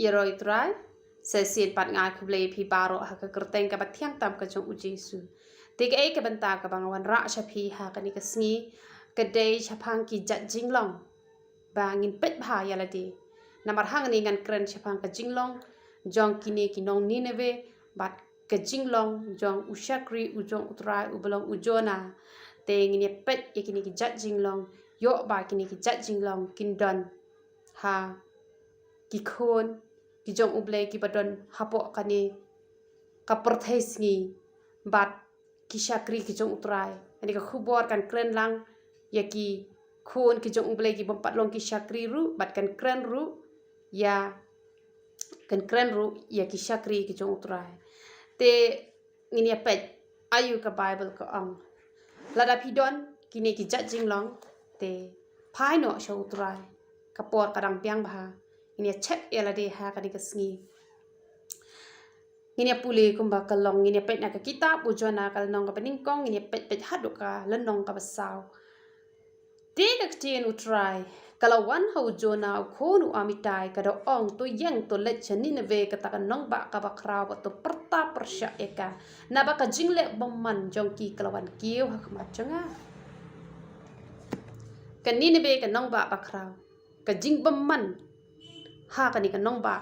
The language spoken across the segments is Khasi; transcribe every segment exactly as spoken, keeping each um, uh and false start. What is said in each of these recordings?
Ïaroh ïa u Trai. Sa shisien pat nga ai khublei ïa phi baroh ha ka kyrteng kaba thiang tam ka jong u Jisu. Te kaei ka bynta kaba nga wanrah sha phi ha kane ka sngi, ka dei shaphang ki jait jinglong ba ngin peit bha ïa lade. Namar hangne ngan kren shaphang ka jinglong jong kine ki nong Nineveh bad ka jinglong jong u shakri u jong u Trai uba long u Jonah. Te ngin ïa peit ïa kine ki jait jinglong, ïoh ba kine ki jait jinglong kin don ha ki khun ki jong U Blei kiba don hapoh kane ka pyrthei sngi bad ki shakri ki jong u Trai. Kane ka khubor kan kren lang ïa ki khun ki jong U Blei ki bym pat long ki shakri ruh, bad kan kren ruh ïa, kan kren ruh ïa ki shakri ki jong u Trai. Te ngin ïa peit aïu ka Baibl ka ong. Lada phi don kine ki jait jinglong, te phai noh sha u Trai. Ka por ka dang biang bha. Ngin ïa check ïa lade ha kane ka sngi. Ngin ïa pule kumba ka long, ngin ïa peit na ka kitab u Jonah ka lynnong kaba nyngkong, ngin ïa peit peit haduh ka lynnong kaba saw. Te ka ktien u Trai ka la wan ha u Jonah u khun u Amitai, ka da ong, to ïeng, to leit sha Nineveh, kata ka nongbah kaba khraw, bad to pyrta pyrshah ïa ka, naba ka jingleh bymman jong ki ka la wan kiew ha khmat jong nga. Ka Nineveh ka nongbah ba khraw, ka jingbymman ha kane ka nongbah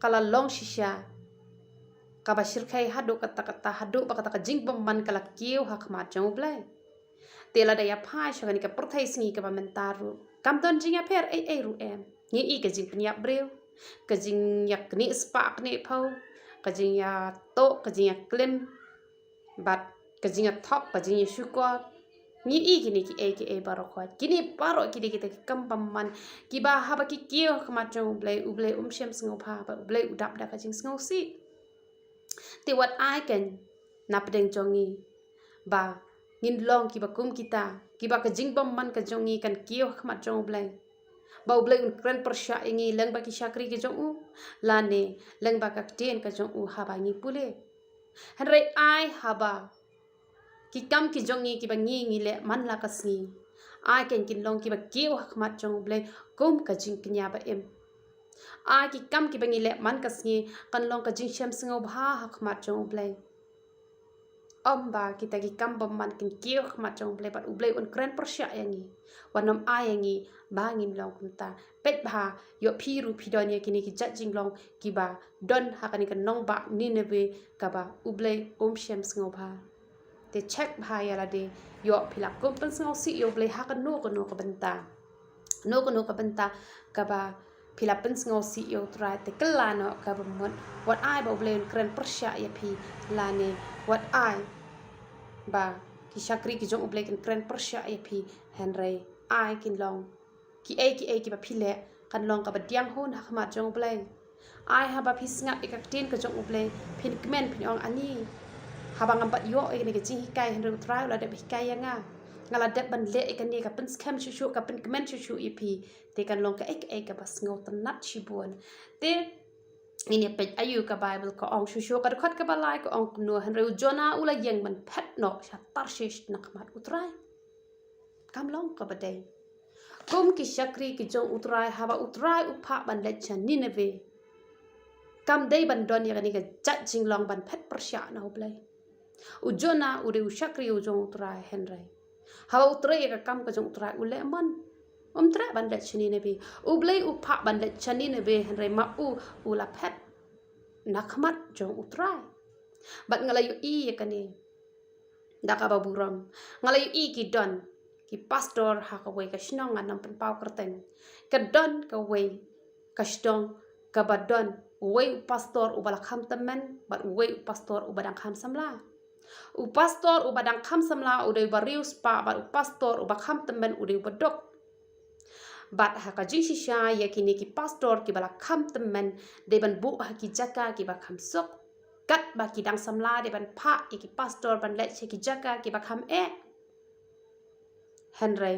ka la long shisha kaba shyrkhei haduh katta katta, haduh ba kata ka jingbymman ka la kiew ha khmat jong U Blei. Te lada ïa phai sha kane ka pyrthei sngi kaba mynta ruh, kam don jingïapher ei ei ruh em. Ngi i ka jingpynïap briew, ka jingïaknieh spah knieh phew, ka jingïatoh, ka jingïaklim, bad ka jingïathok, ka jingïashukor. Ngi i kine kiei kiei baroh khoit. Kine baroh ki dei kita ki kam bymman kiba haba ki kiew ha khmat jong U Blei, U Blei um shem sngewbha, bad U Blei u dap da ka jingsngewsih. Te wat ai kein na pdeng jong ngi ba ngin long kiba kum kita, kiba ka jingbymman ka jong ngi kan kiew ha khmat jong U Blei, ba U Blei un kren pyrshah ïa ngi lyngba ki shakri ki jong u, lane lyngba ka ktien ka jong u haba ngi pule. Hynrei ai haba ki kam ki jong ngi kiba ngi ngi leh man la ka sngi, ai kein kin long kiba kiew ha khmat jong U Blei kum ka jingkñia ba im. Ai ki kam kiba ngi leh man ka sngi kan long ka jingshem sngewbha ha khmat jong U Blei. Ym ba kita ki kam bymman kin kiew ha khmat jong U Blei bad U Blei un kren pyrshah ïa ngi. Wat nym ai ïa ngi ba ngin long kumta. Peit bha, ïoh phi ruh phi don ïa kine ki jait jinglong kiba don ha kane ka nongbah Nineveh kaba U Blei um shem sngewbha. Te check bha ïa lade, ïoh phi la kum pynsngewsih ïa U Blei ha kano kano ka bynta. Kano kano ka bynta kaba phi la pynsngewsih ïa U Trai, te kylla noh kaba mut. Wat ai ba U Blei un kren pyrshah ïa phi, lane wat ai ba ki shakri ki jong U Blei kin kren pyrshah ïa phi, hynrei ai kin long kiei kiei kiba phi leh kan long kaba diang hun ha khmat jong U Blei. Ai haba phi sngap ïa ka ktien ka jong U Blei, phin kmen, phin ong, ani, haba ngam pat ïoh ïa kane ka jinghikai, hynrei U Trai u la dep hikai ïa nga, nga la dep ban leh ïa kane, ka pynskhem shuh shuh, ka pynkmen shuh shuh ïa phi. Te kan long kaei kaei kaba sngewtynnat shibun. Te ngin ïa peit aïu ka Baibl ka ong shuh shuh. Ka dkhot kaba lai ka ong kumno: Hynrei u Jonah u la ïeng ban phet noh sha Tarshish na khmat U Trai. Kam long kaba dei. Kum ki shakri ki jong U Trai, haba U Trai u phah ban leit sha Nineveh, kam dei ban don ïa kane ka jait jinglong ban phet pyrshah na U Blei. U Jonah u dei u shakri u jong U Trai, hynrei haba u trei ïa ka kam ka jong U Trai u leh mon. Um treh ban leit sha Nineveh. U Blei u phah ban leit sha Nineveh, hynrei ma u u la phet na khmat jong U Trai. Bad nga la ïohi ïa kane da kaba burom. Nga la ïohi ki don ki pastor ha kawei ka shnong, ngan ym pynpaw kyrteng. Ka don kawei ka shnong kaba don uwei u pastor uba la kham tymmen bad uwei u pastor uba dang kham samla. U pastor uba dang kham samla u dei uba riewspah bad u pastor uba kham tymmen u dei uba duk. Bad ha ka jingshisha ïa kine ki pastor kiba la kham tymmen dei ban buh ha ki jaka kiba kham suk, katba ki dang samla dei ban phah ïa ki pastor ban leit sha ki jaka kiba kham eh. Hynrei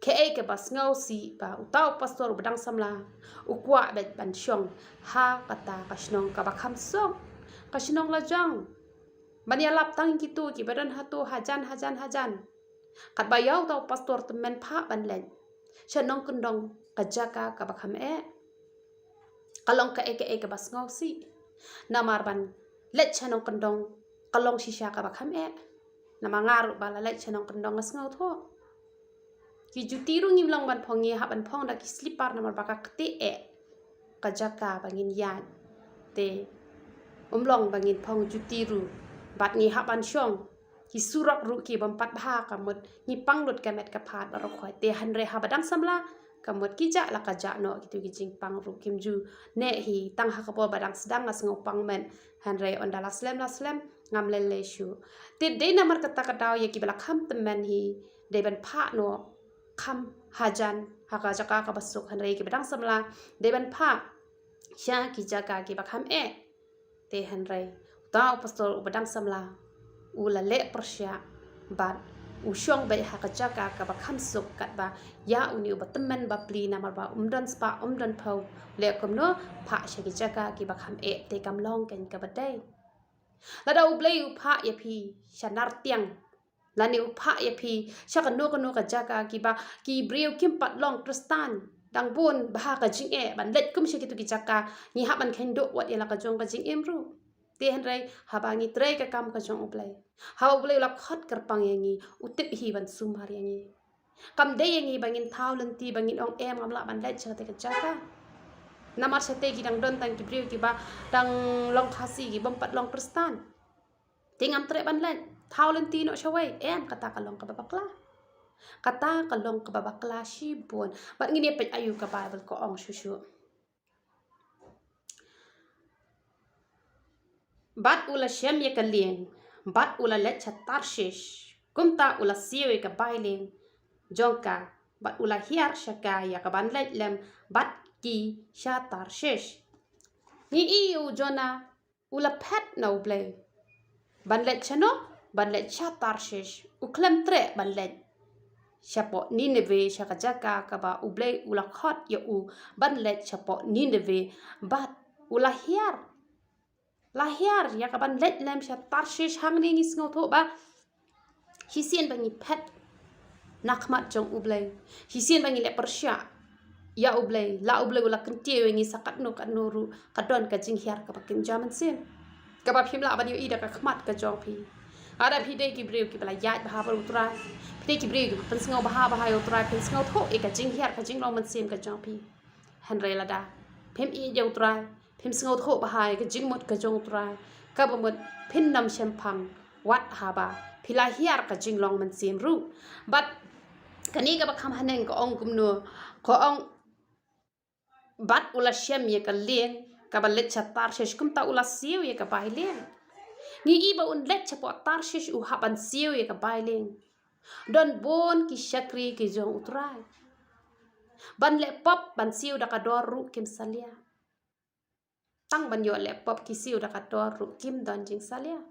kaei kaba sngewsih ba uta u pastor uba dang samla u kwah beit ban shong ha kata ka shnong kaba kham suk, ka shnong lajong, ban ïalap tang kito kiba don hato hajan hajan hajan. Katba ïa uta u pastor tymmen phah ban leit sha nongkyndong ka jaka kaba kham eh. ka long kaei kaei kaba sngewsih. Namar ban leit sha nongkyndong ka long shisha kaba kham eh. Namar nga ruh ba la leit sha nongkyndong nga sngewthuh. Ki juti ruh ngim long ban phong, ngi hap ban phong da ki slipar namar ba ka ktieh eh ka jaka ba ngin ïaid. Te ym long ba ngin phong juti ruh bad ngi hap ban shong. Ki surok ruh ki bym pat bha, ka mut ngi pang lut ka met ka phad baroh khoit. Te hynrei haba dang samla ka mut ki jah la ka jah noh kito ki jingpang ruh, kim ju neh hi. Tang ha ka por ba dang sdang nga sngew pang met, hynrei ynda la slem la slem ngam lei lei shuh. Te dei namar kata ka daw ïa kiba la kham tymmen hi dei ban phah noh kham hajan ha ka jaka kaba suk, hynrei kiba dang samla dei ban phah sha ki jaka kiba kham eh. Te hynrei uta u pastor uba dang samla u la leh pyrshah bad u shong beit ha ka jaka kaba kham suk katba ïa une uba tymmen bapli, namar ba um don spah um don phew. Leh kumno? Phah sha ki jaka kiba kham eh. Te kam long keiñ kaba dei. Lada U Blei u phah ïa phi sha nar tiang, lane u phah ïa phi sha kano kano ka jaka kiba ki briew kim pat long Khristan, dang bun bha ka jingeh ban leit kum sha kito ki jaka. Ngi hap ban kheiñ duh wat ïa la ka jong ka jingim ruh. Te hynrei haba ngi trei ka kam ka jong U Blei, haba U Blei u la khot kyrpang ïa ngi, u tip hi ban sumar ïa ngi. Kam dei ïa ngi ba ngin thaw lynti ba ngin ong em, ngam lah ban leit sha kata ka jaka. Namar shatei ki dang don tang ki briew kiba dang long Khasi, ki bym pat long Khristan. Te ngam treh ban leit, thaw lynti noh shawei. Em, kata ka long kaba bakla. Kata ka long kaba bakla shibun. Bad ngin ïa peit aïu ka Baibl ka ong shuh shuh. Bad u la shem ïa ka lieng, bad u la leit sha Tarshish. Kumta u la siew ïa ka bailieng jong ka, bad u la hiar sha ka ïa ka ban leit lem bad ki sha Tarshish. Ngi i u Jonah u la phet na U Blei ban leit shano? Ban leit sha Tarshish. U khlem treh ban leit shapoh Nineveh, sha ka jaka kaba U Blei u la khot ïa u ban leit shapoh Nineveh. Bad u la hiar, la hiar ïa ka ban leit lem sha Tarshish. Hangne ngi sngewthuh ba shisien ba ngi phet na khmat jong U Blei, shisien ba ngi leh pyrshah ïa U Blei, la U Blei u la kyntiew ïa ngi sa katno katno ruh, ka don ka jinghiar kaba kynja mynsiem kaba phim lah ban ïohi da ka khmat ka jong phi. Lada phi dei ki briew kiba la ïaid bha bad U Trai, phi dei ki briew kiba pynsngewbha bha ïa U Trai, phin sngewthuh ïa ka jinghiar ka jinglong mynsiem ka jong phi. Hynrei lada phim ïeit ïa U Trai, phim sngewthuh bha ïa ka jingmut ka jong U Trai, kaba mut phin nym shemphang wat haba phi la hiar ka jinglong mynsiem ruh. Bad kane kaba kham haneng ka ong kumno? Ka ong, bad u la shem ïa ka lieng kaba leit sha Tarshish, kumta u la siew ïa ka bailieng. Ngi i ba un leit shapoh Tarshish u hap ban siew ïa ka bailieng. Don bun ki shakri ki jong U Trai. Ban leh pop, ban siew da ka dor ruh kim salia. Tang ban ïoh leh pop ki siew da ka dor ruh kim don jingsalia.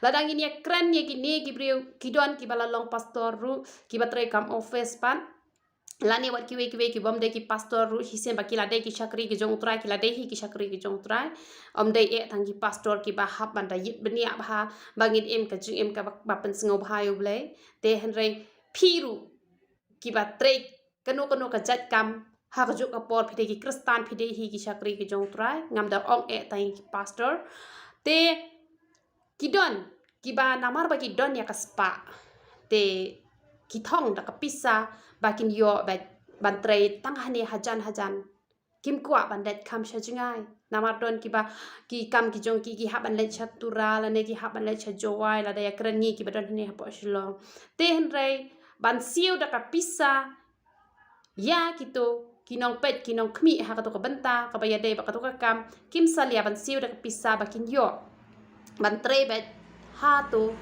Lada ngin ïa kren ïa kine ki briew, ki don kiba la long pastor ruh, kiba trei kam office pat, lane wat kiwei kiwei ki bym dei ki pastor ruh, shisien ba ki la dei ki shakri ki jong U Trai, ki la dei hi ki shakri ki jong U Trai. Ym dei eh tang ki pastor kiba hap ban da ïit bniah bha ba ngin im ka jingim kaba, ba pynsngewbha ïa U Blei. Te hynrei phi ruh kiba trei kano kano ka jait kam, ha kajuh ka por phi dei ki Khristan, phi dei hi ki shakri ki jong U Trai, ngam da ong eh tang ki pastor. Te ki don kiba namar ba ki don ïa ka spah, te ki thong da ka pisa ba kin ïoh ba, ban trei tang hangne hajan hajan. Kim kwah ban leit kam sha jngai. Namar don kiba, ki kam ki jong ki, ki hap ban leit sha Tura, lane ki hap ban leit sha Jowai, lada ïa kren ngi kiba don hangne hapoh Shillong. Te hynrei ban siew da ka pisa ïa kito ki nongpeit ki nongkhmih ha kato ka bynta kaba ïadei bad kato ka kam, kim salia ban siew da ka pisa ba kin ïoh ban trei beit hato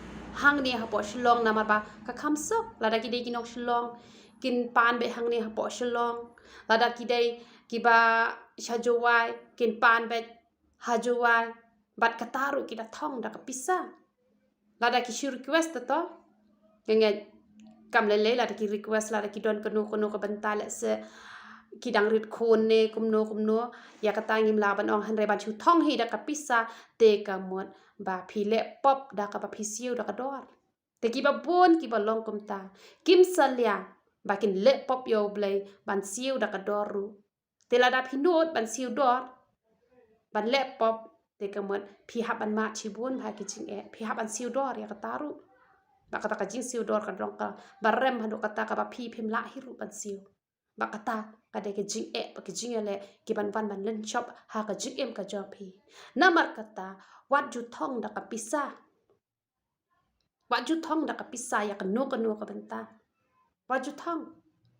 hangne hapoh Shillong, namar ba ka kham suk. Lada ki dei ki nong Shillong, kin pan beit hangne hapoh Shillong. Lada ki dei kiba sha Jowai, kin pan beit ha Jowai. Bad kata ruh ki da thong da ka pisa. Lada ki shu request te to, nga ngeit kam lei lei lada ki request, lada ki don kano kano ka bynta, lehse ki dang rit khun ne kumno kumno, ïa kata ngim lah ban ong, hynrei ban shu thong hi da ka pisa, te ka mut ba phi leh pop da kaba phi siew da ka dor. Te kiba bun kiba long kumta, kim salia ba kin leh pop ïa U Blei ban siew da ka dor ruh. Te lada phi nud ban siew dor, ban leh pop, te ka mut phi hap ban mad shibun bha ki jingeh, phi hap ban siew dor ïa kata ruh. Ba kata ka jingsiew dor ka long kaba rem haduh katta kaba phi phim lah hi ruh ban siew. Ba kata ka dei ka jingeh, ba ka jingeh leh ki ban wan ban lynshop ha ka jingim ka jong phi. Namar kata, wat ju thong da ka pisa. Wat ju thong da ka pisa ïa kano kano ka bynta. Wat ju thong.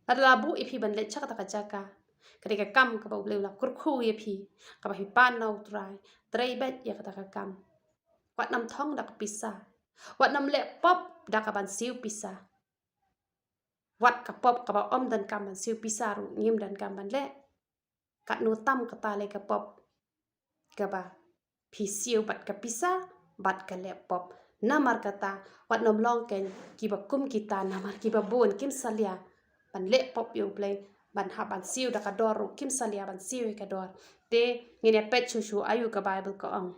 Lada la buh ïa phi ban leit sha kata ka jaka, ka dei ka kam kaba U Blei u la kyrkhu ïa phi, kaba phi pan na U Trai, trei beit ïa kata ka kam. Wat nym thong da ka pisa. Wat nym leh pop da ka ban siew pisa. Wat ka pop kaba ym donkam ban siew pisa ruh ngim donkam ban leh. Katno tam kata lei ka pop kaba phi siew bad ka pisa bad ka leh pop. Namar kata, wat nym long kein kiba kum kita, namar kiba bun kim salia ban leh pop ïa U Blei, ban hap ban siew da ka dor ruh kim salia ban siew ïa ka dor. Te ngin ïa peit shuh shuh aïu ka Baibl ka ong.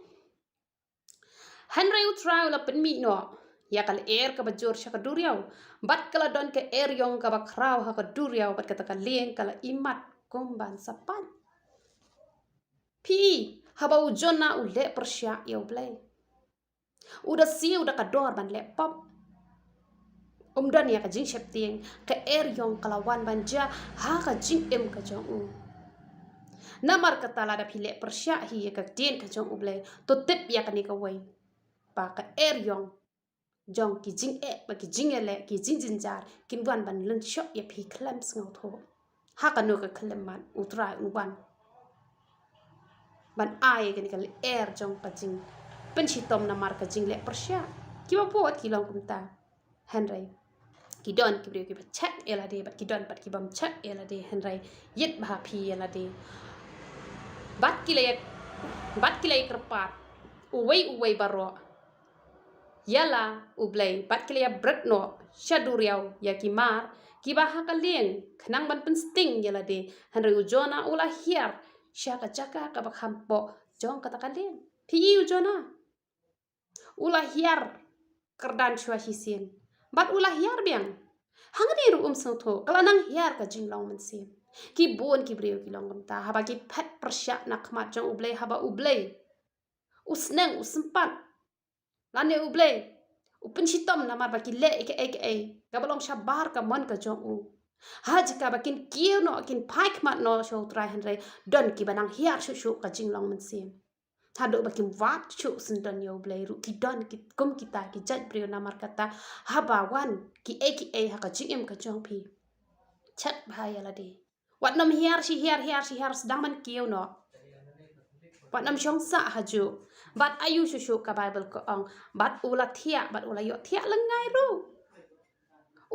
Hynrei U Trai u la pynmih noh ïa ka lyer kaba jur sha ka duriaw, bad ka la don ka eriong kaba khraw ha ka duriaw, bad kata ka lieng ka la imat kum ban sa pait. Phi, haba u Jonah u leh pyrshah ïa U Blei, u da siew da ka dor ban leh pop. Um don ïa ka jingsheptieng, ka eriong ka la wan ban jia ha ka jingim ka jong u. Namar kata, lada phi leh pyrshah hi ïa ka ktien ka jong U Blei, to tip ïa kane kawei, ba ka eriong jong ki jingeh, ba ki jingeh leh, ki jingjynjar kin wan ban lynshop ïa phi khlem sngewthuh. Ha kano ka khyllipmat U Trai un wan ban ai kane ka lyer jong ka jingpynshitom namar ka jingleh pyrshah. Kiba bun ki long kumta. Hynrei ki don ki briew kiba check ïa lade, bad ki don pat ki bym check ïa lade, hynrei ïit bha phi ïa lade. Bad ki la ïa, bad ki la ïa kyrpad uwei uwei baroh ïa la U Blei, bad ki la ïa bret noh sha duriaw ïa ki mar kiba ha ka lieng, khnang ban pynsting ïa lade. Hynrei u Jonah u la hiar sha ka jaka kaba kham poh jong kata ka lieng. Phi i u Jonah u la hiar kyrdan shuwa shisien, bad u la hiar biang. Hangne ruh um sngewthuh, ka la nang hiar ka jinglong mynsiem. Ki bun ki briew ki long kumta, haba ki phet pyrshah na khmat jong U Blei, haba U Blei u sneng, u sympat, lane U Blei u pynshitom namar ba ki leh ïa kaei kaei kaba long shabar ka mon ka jong u. Ha jaka ba kin kiew noh, kin phai khmat noh sha U Trai, hynrei don kiba nang hiar shuh shuh ka jinglong mynsiem, haduh ba kim wad shuh syndon ïa U Blei ruh. Ki don ki, kum kita ki jait briew. Namar kata, haba wan kiei kiei ha ka jingim ka jong phi, check bha ïa lade. Wat nym hiar shi hiar, hiar shi hiar sdang ban kiew noh. Wat nym shong sah hajuh. Bad aïu shuh shuh ka Baibl ka ong, bad u la thiah, bad u la ïohthiah lyngngai ruh.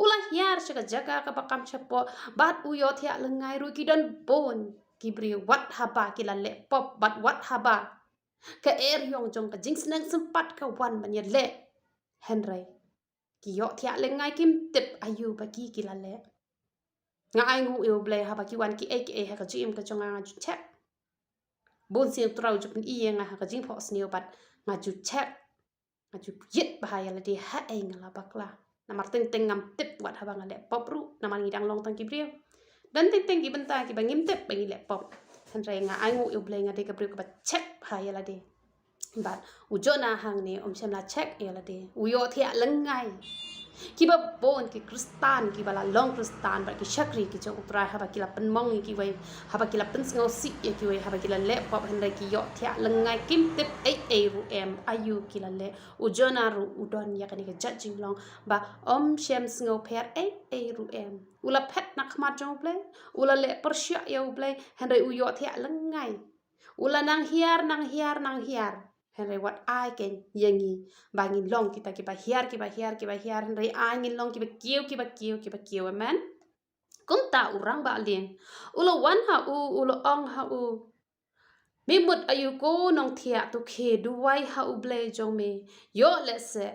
U la hiar sha ka jaka kaba kham shapoh, bad u ïohthiah lyngngai ruh. Ki don bun ki briew, wat haba ki la leh pop, bad wat haba ka eriong jong ka jingsneng sympat ka wan ban ïaleh, hynrei ki ïohthiah lyngngai, kim tip aïu ba ki, ki la leh. Nga ai nguh ïa U Blei, haba ki wan kiei kiei ha ka jingim ka jong nga, nga ju check. Bun sien U Trai u ju pyni ïa nga ha ka jingphohsniew, bad nga ju check, nga ju ïit bha ïa lade haei nga la bakla. Namar teng teng ngam tip wat haba nga leh pop ruh, namar ngi dang long tang ki briew. Don teng teng ki bynta kiba ngim tip ba ngi leh pop. Hynrei nga ai nguh ïa U Blei, nga dei ka briew kaba check bha ïa lade. Bad u Jonah hangne um shym la check ïa lade, u ïohthiah lyngngai. Kiba bun ki Khristan, kiba la long Khristan bad ki shakri ki jong U Trai, haba ki la pynmong ïa kiwei, haba ki la pynsngewsih ïa kiwei, haba ki la leh pop, hynrei ki ïohthiah lyngngai, kim tip ei ei ruh em aïu ki la leh. U Jonah ruh u don ïa kane ka jait jinglong ba um shym sngewpher ei ei ruh em. U la phet na khmat jong U Blei, u la leh pyrshah ïa U Blei, hynrei u ïohthiah lyngngai. U la nang hiar, nang hiar, nang hiar. Hynrei wat ai kein ïa ngi ba ngin long kita kiba hiar, kiba hiar, kiba hiar, hynrei ai ngin long kiba kiew, kiba kiew, kiba kiew. Amen. Kumta u rangbah lieng u la wan ha u, u la ong ha u, me mut aïu ko nongthiah, to khie duwai ha U Blei jong me, ïoh lehse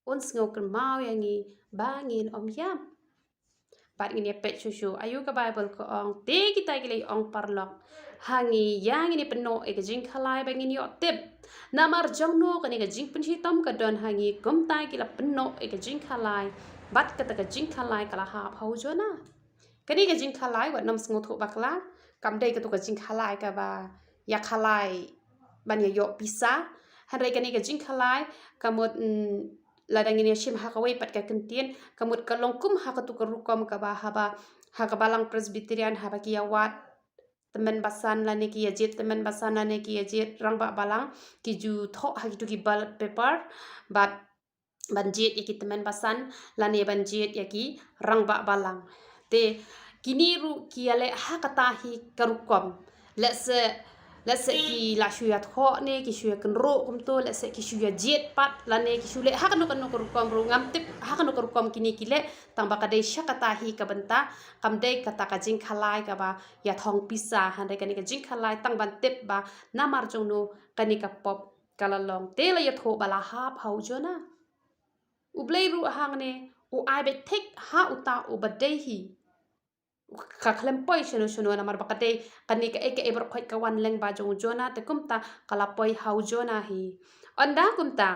un sngewkynmaw ïa ngi ba ngin ym ïap. Bad ngin ïa peit shuh shuh aïu ka Baibl ka ong. Te kita ki la ong paralok ha ngi, ïa ngin ïa pynnoh ïa ka jingkhalai ba ngin ïoh tip namar jongno kane ka jingpynshitom ka don ha ngi. Kumta ki la pynnoh ïa ka jingkhalai, bad kata ka jingkhalai ka la hap ha u Jonah. Kane ka jingkhalai wat nym sngewthuh bakla, kam dei katu ka jingkhalai kaba ïa khalai ban ïa ïoh pisa. Hynrei kane ka jingkhalai ka mut, mm, lada ngin ïa shim ha kawei pat ka kyntien, ka mut ka long kum ha katu ka rukom kaba haba ha ka balang Presbyterian haba ki ïa wad tymmen basan lane ki ïa jied tymmen basan lane ki ïa jied rangbah balang, ki ju thoh ha kitu ki ballot paper bad ban jied ïa ki tymmen basan lane ban jied ïa ki rangbah balang. Te kine ruh ki ïa leh ha kata hi ka rukom. Lehse, lehse ki la shu ïa thoh ne ki shu ïa kynroh kumto, lehse ki shu ïa jied pat lane ki shu leh ha kano kano ka rukom ruh, ngam tip ha kano ka rukom kine ki leh, tang ba ka dei sha kata hi ka bynta, kam dei kata ka jingkhalai kaba ïa thong pisa. Hynrei kane ka jingkhalai tang ban tip ba namar jong no kane ka pop ka la long. Te la ïathuh ba la hap ha u Jonah. U Blei ruh hangne u ai beit thik ha uta uba dei hi. Ka khlem poi shano shano namar ba ka dei kane kaei kaei baroh khoit ka wan lyngba jong u Jonah, te kumta ka la poi ha u Jonah hi. Ynda kumta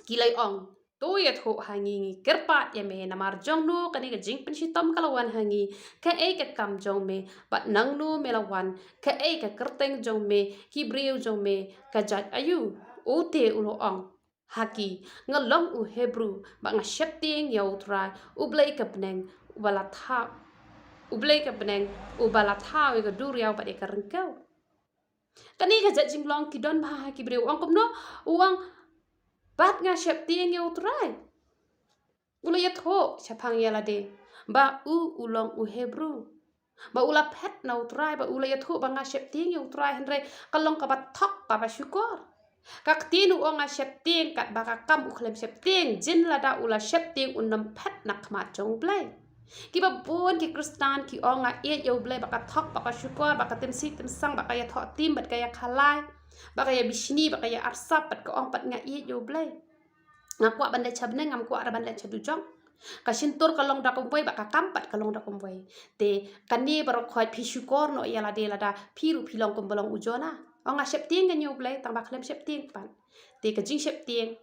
ki la ong, to ïathuh ha ngi, ngi kyrpad ïa me, namar jong no kane ka jingpynshitom ka la wan ha ngi? Kaei ka kam jong me bad nangno me la wan? Kaei ka kyrteng jong me, ki briew jong me ka jait aïu? U te u la ong ha ki, nga long u Hebru bad nga sheptieng ïa u Trai, u Blei ka bneng uba la thaw, u Blei ka bneng uba la thaw ïa ka duriaw bad ïa ka ryngkew. Kane ka jait jinglong ki don bha ha ki briew. U ong kumno? U ong, bad nga sheptieng ïa u Trai. U la ïathuh shaphang ïa lade ba u u long u Hebru, ba u la phet na u Trai, ba u la ïathuh ba nga sheptieng ïa u Trai, hynrei ka long kaba thok kaba shukor. Ka ktien u ong nga sheptieng katba ka kam u khlem sheptieng, jin lada u la sheptieng un ym phet na khmat jong u Blei. Kiba bun ki Khristan ki ong nga ïeit ïa u Blei, ba ka thok ba ka shukor, ba ka tim sih tim sang, ba ka ïathoh tim bad ka ïakhalai, ba ka ïabishni, ba ka ïa arsap bad ka ong pat nga ïeit ïa u Blei. Nga kwah ban leit sha bneng, ngam kwah ra ban leit sha dujok. Ka shyntur ka long da kumwei bad ka kam pat ka long da kumwei. Te kane baroh khoit phi shukor noh ïa lade lada phi ruh phi long kumba long u Jonah. Ong nga sheptieng ïa u Blei tang ba khlem sheptieng pat. Te ka jingsheptieng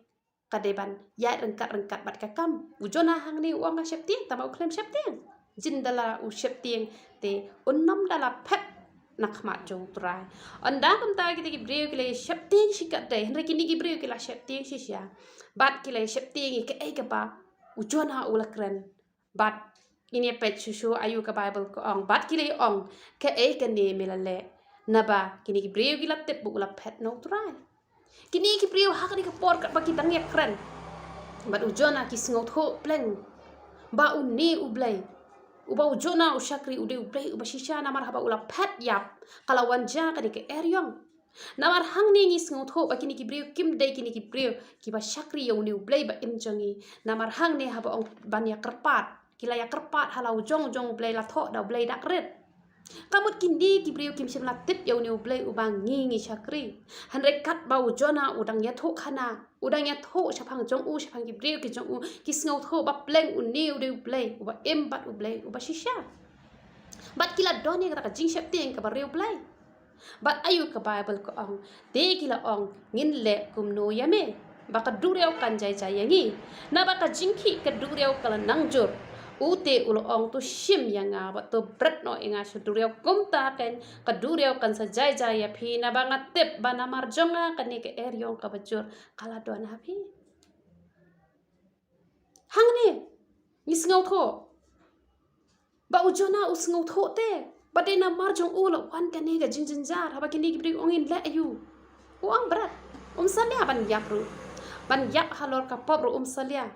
ka dei ban ïaid ryngkat ryngkat bad ka kam. U Jonah hangne u ong nga sheptieng tang ba u khlem sheptieng. Jin da la u sheptieng te un ym da la phet na khmat jong u Trai. Ynda kumta kita ki briew ki la sheptieng shi katdei, hynrei kine ki briew ki la sheptieng shisha. Bad ki la sheptieng ïa kaei kaba u Jonah u la kren. Bad ngin ïa peit shuh shuh aïu ka Baibl ka ong. Bad ki la ong, kaei kane me la leh? Naba kine ki briew ki la tip ba u la phet na u Trai. Kine ki briew ha kane ka por katba ki dang ïakren bad u Jonah ki sngewthuh pleng ba une u Blei uba u Jonah u shakri u dei u Blei uba shisha, namar haba u la phet ïap ka la wan jia kane ka eriong. Namar hangne ngi sngewthuh ba kine ki briew kim dei kine ki briew kiba shakri ïa une u Blei ba im jong ngi. Namar hangne haba ong ban ïakyrpad, ki la ïakyrpad ha la u jong u jong u Blei, la thoh da u Blei dak rit. Ka mut kine ki briew kim shym la tip ïa une u Blei uba ngi ngi shakri. Hynrei katba u Jonah u dang ïathuh khana, u dang ïathuh shaphang jong u, shaphang ki briew ki jong u, ki sngewthuh ba pleng une u dei u Blei uba im bad u Blei uba shisha. Bad ki la don ïa kata ka jingsheptieng kaba riewblei. Bad aïu ka Baibl ka ong? Te ki la ong, ngin leh kumno ïa me ba ka duriaw kan jai jai ïa ngi? Naba ka jingkhih ka duriaw ka la nang jur. U te u la ong, to shim ïa nga bad to bret noh ïa nga sha duriaw, kumta keiñ ka duriaw kan sa jai jai ïa phi, naba nga tip ba namar jong nga kane ka eriong kaba jur ka la don ha phi. Hangne ngi sngewthuh ba u Jonah u sngewthuh te ba dei namar jong u la wan kane ka jingjynjar. Haba kine ki briew ong, ngin leh aïu? U ong bret, um salia ban ïap ruh, ban ïap halor ka pop ruh um salia.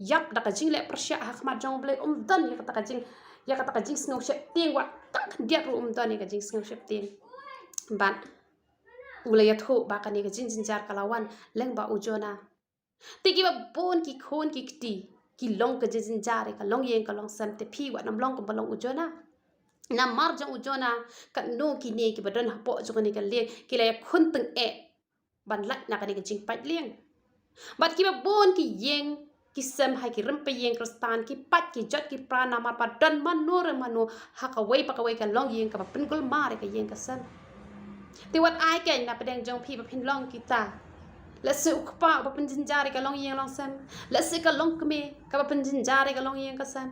Ïap da ka jingleh pyrshah ha khmat jong u Blei um don ïa kata ka jing, ïa kata ka jingsngew sheptieng, wat tang khyndiat ruh um don ïa ka jingsngew sheptieng. Bad u la ïathuh ba kane ka jingjynjar ka la wan lyngba u Jonah. Te kiba bun ki khun ki kti ki long ka jingjynjar ïa ka longïing ka longsem, te phi wat nym long kumba long u Jonah. Namar jong u Jonah, katno kine kiba don hapoh jong kane ka lieng ki la ïakhun tyngeh ban lait na kane ka jingpait lieng. Bad kiba bun ki ïing ki sem ha ki rympei ïing Khristan ki pait ki jot ki pra namar ba don mano re mano ha kawei pa kawei ka longïing kaba pynkulmar ïa ka ïing ka sem. Te wat ai keiñ na pdeng jong phi ba phin long kita. Lehse u kpa uba pynjynjar ïa ka longïing longsem. Lehse ka longkmie kaba pynjynjar ïa ka longïing ka sem.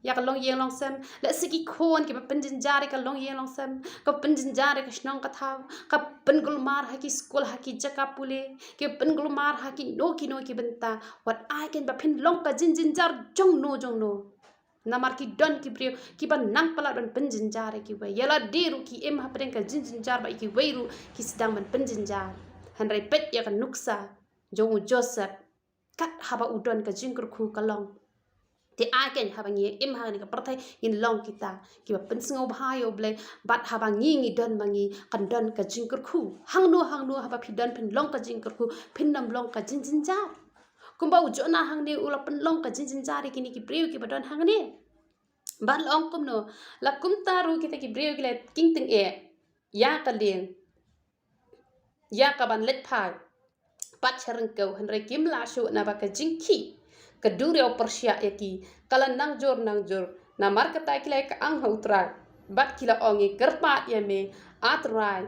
ïa ka longïing longsem, lehse ki khun kiba pynjynjar ïa ka longïing longsem, ka pynjynjar ïa ka shnong ka thaw, ka pynkulmar ha ki skul ha ki jaka pule, ki pynkulmar ha kino kino ki bynta, wat ai kein ba phin long ka jingjynjar jongno jongno. Namar ki don ki briew kiba nang palat ban pynjynjar ïa kiwei. Ïa lade ruh ki im hapdeng ka jingjynjar bad ïa kiwei ruh ki sdang ban pynjynjar. Hynrei peit ïa ka nuksa jong u Joseph, kat haba u don ka jingkyrkhu ka long. Te ai kein haba ngi im ha kane ka pyrthei ngin long kita kiba pynsngewbha ïa U Blei, bad haba ngi ngi don ma ngi kan don ka jingkyrkhu. Hangno hangno haba phi don phin long ka jingkyrkhu, phin nym long ka jingjynjar. Kumba u Jonah hangne u la pynlong ka jingjynjar ïa kine ki briew kiba don hangne. Bad la ong kumno, la kumta ruh kita ki briew ki la king tyngeh ïa ka lieng, ïa ka ban leit phai pat sha ryngkew, hynrei kim lah shuh naba ka jingkhih ka duriaw pyrshah ïa ki ka la nang jur nang jur. Namar kata ki la ïa ka ang ha U Trai bad ki la ong, ngi kyrpad ïa me A Trai,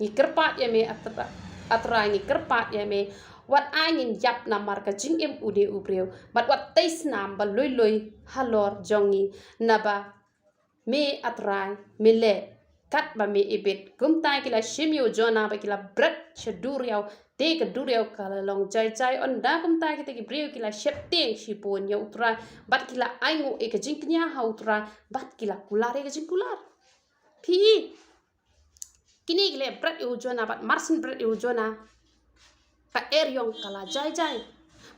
ngi kyrpad ïa me A Trai, A Trai ngi kyrpad ïa me, wat ai ngin ïap namar ka jingim une u briew, bad wat tei snam ba lui lui halor jong ngi, naba me A Trai me leh katba me ibit. Kumta ki la shim ïa u Jonah bad ki la bret sha duriaw, te ka duriaw ka la long jai jai. Ynda kumta kita ki briew ki la sheptieng shibun ïa U Trai bad ki la ainguh ïa ka jingkñia ha U Trai bad ki la kular ïa ka jingkular. Phi, kine ki la bret ïa u Jonah bad marshen bret ïa u Jonah, ka eriong ka la jai jai.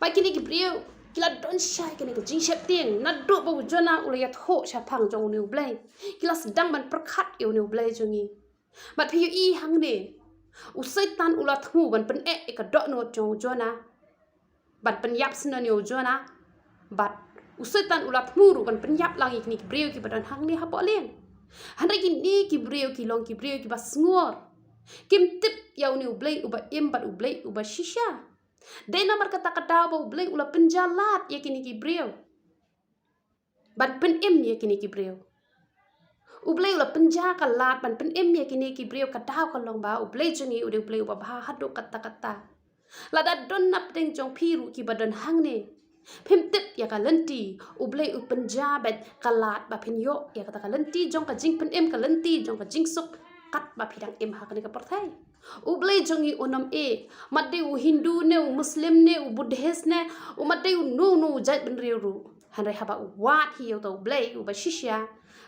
Bad kine ki briew ki la don shai kane ka jingsheptieng naduh ba u Jonah u la ïathuh shaphang jong une u Blei. Ki la sdang ban pyrkhat ïa une u Blei jong ngi. Bad phi ïohi hangne, u Soitan u la thmu ban pyneh ïa ka dohnud jong u Jonah, ban pynïap syndon ïa u Jonah. Bad u Soitan u la thmu ruh ban pynïap lang ïa kine ki briew kiba don hangne hapoh lieng. Hynrei kine ki briew ki long ki briew kiba sngewbha, kim tip ïa une u Blei uba im bad u Blei uba shisha. Dei namar kata ka daw ba u Blei u la pynjah lad ïa kine ki briew ban pynim ïa kine ki briew. U Blei u la pynjah ka lad ban pynim ïa kine ki briew, ka daw ka long ba u Blei jong ngi u dei u Blei uba bha haduh katta katta. Lada don napdeng jong phi ruh kiba don hangne, phim tip ïa ka lynti, u Blei u pynjah beit ka lad ba phin ïoh ïa kata ka lynti jong ka jingpynim, ka lynti jong ka jingsuk katba phi dang im ha kane ka pyrthei. U Blei jong ngi unym eh, mat dei u Hindu ne u Muslim ne u Buddhist ne, u mat dei uno uno u jait bynriew ruh. Hynrei haba u wad hi ïa uta u Blei uba shisha,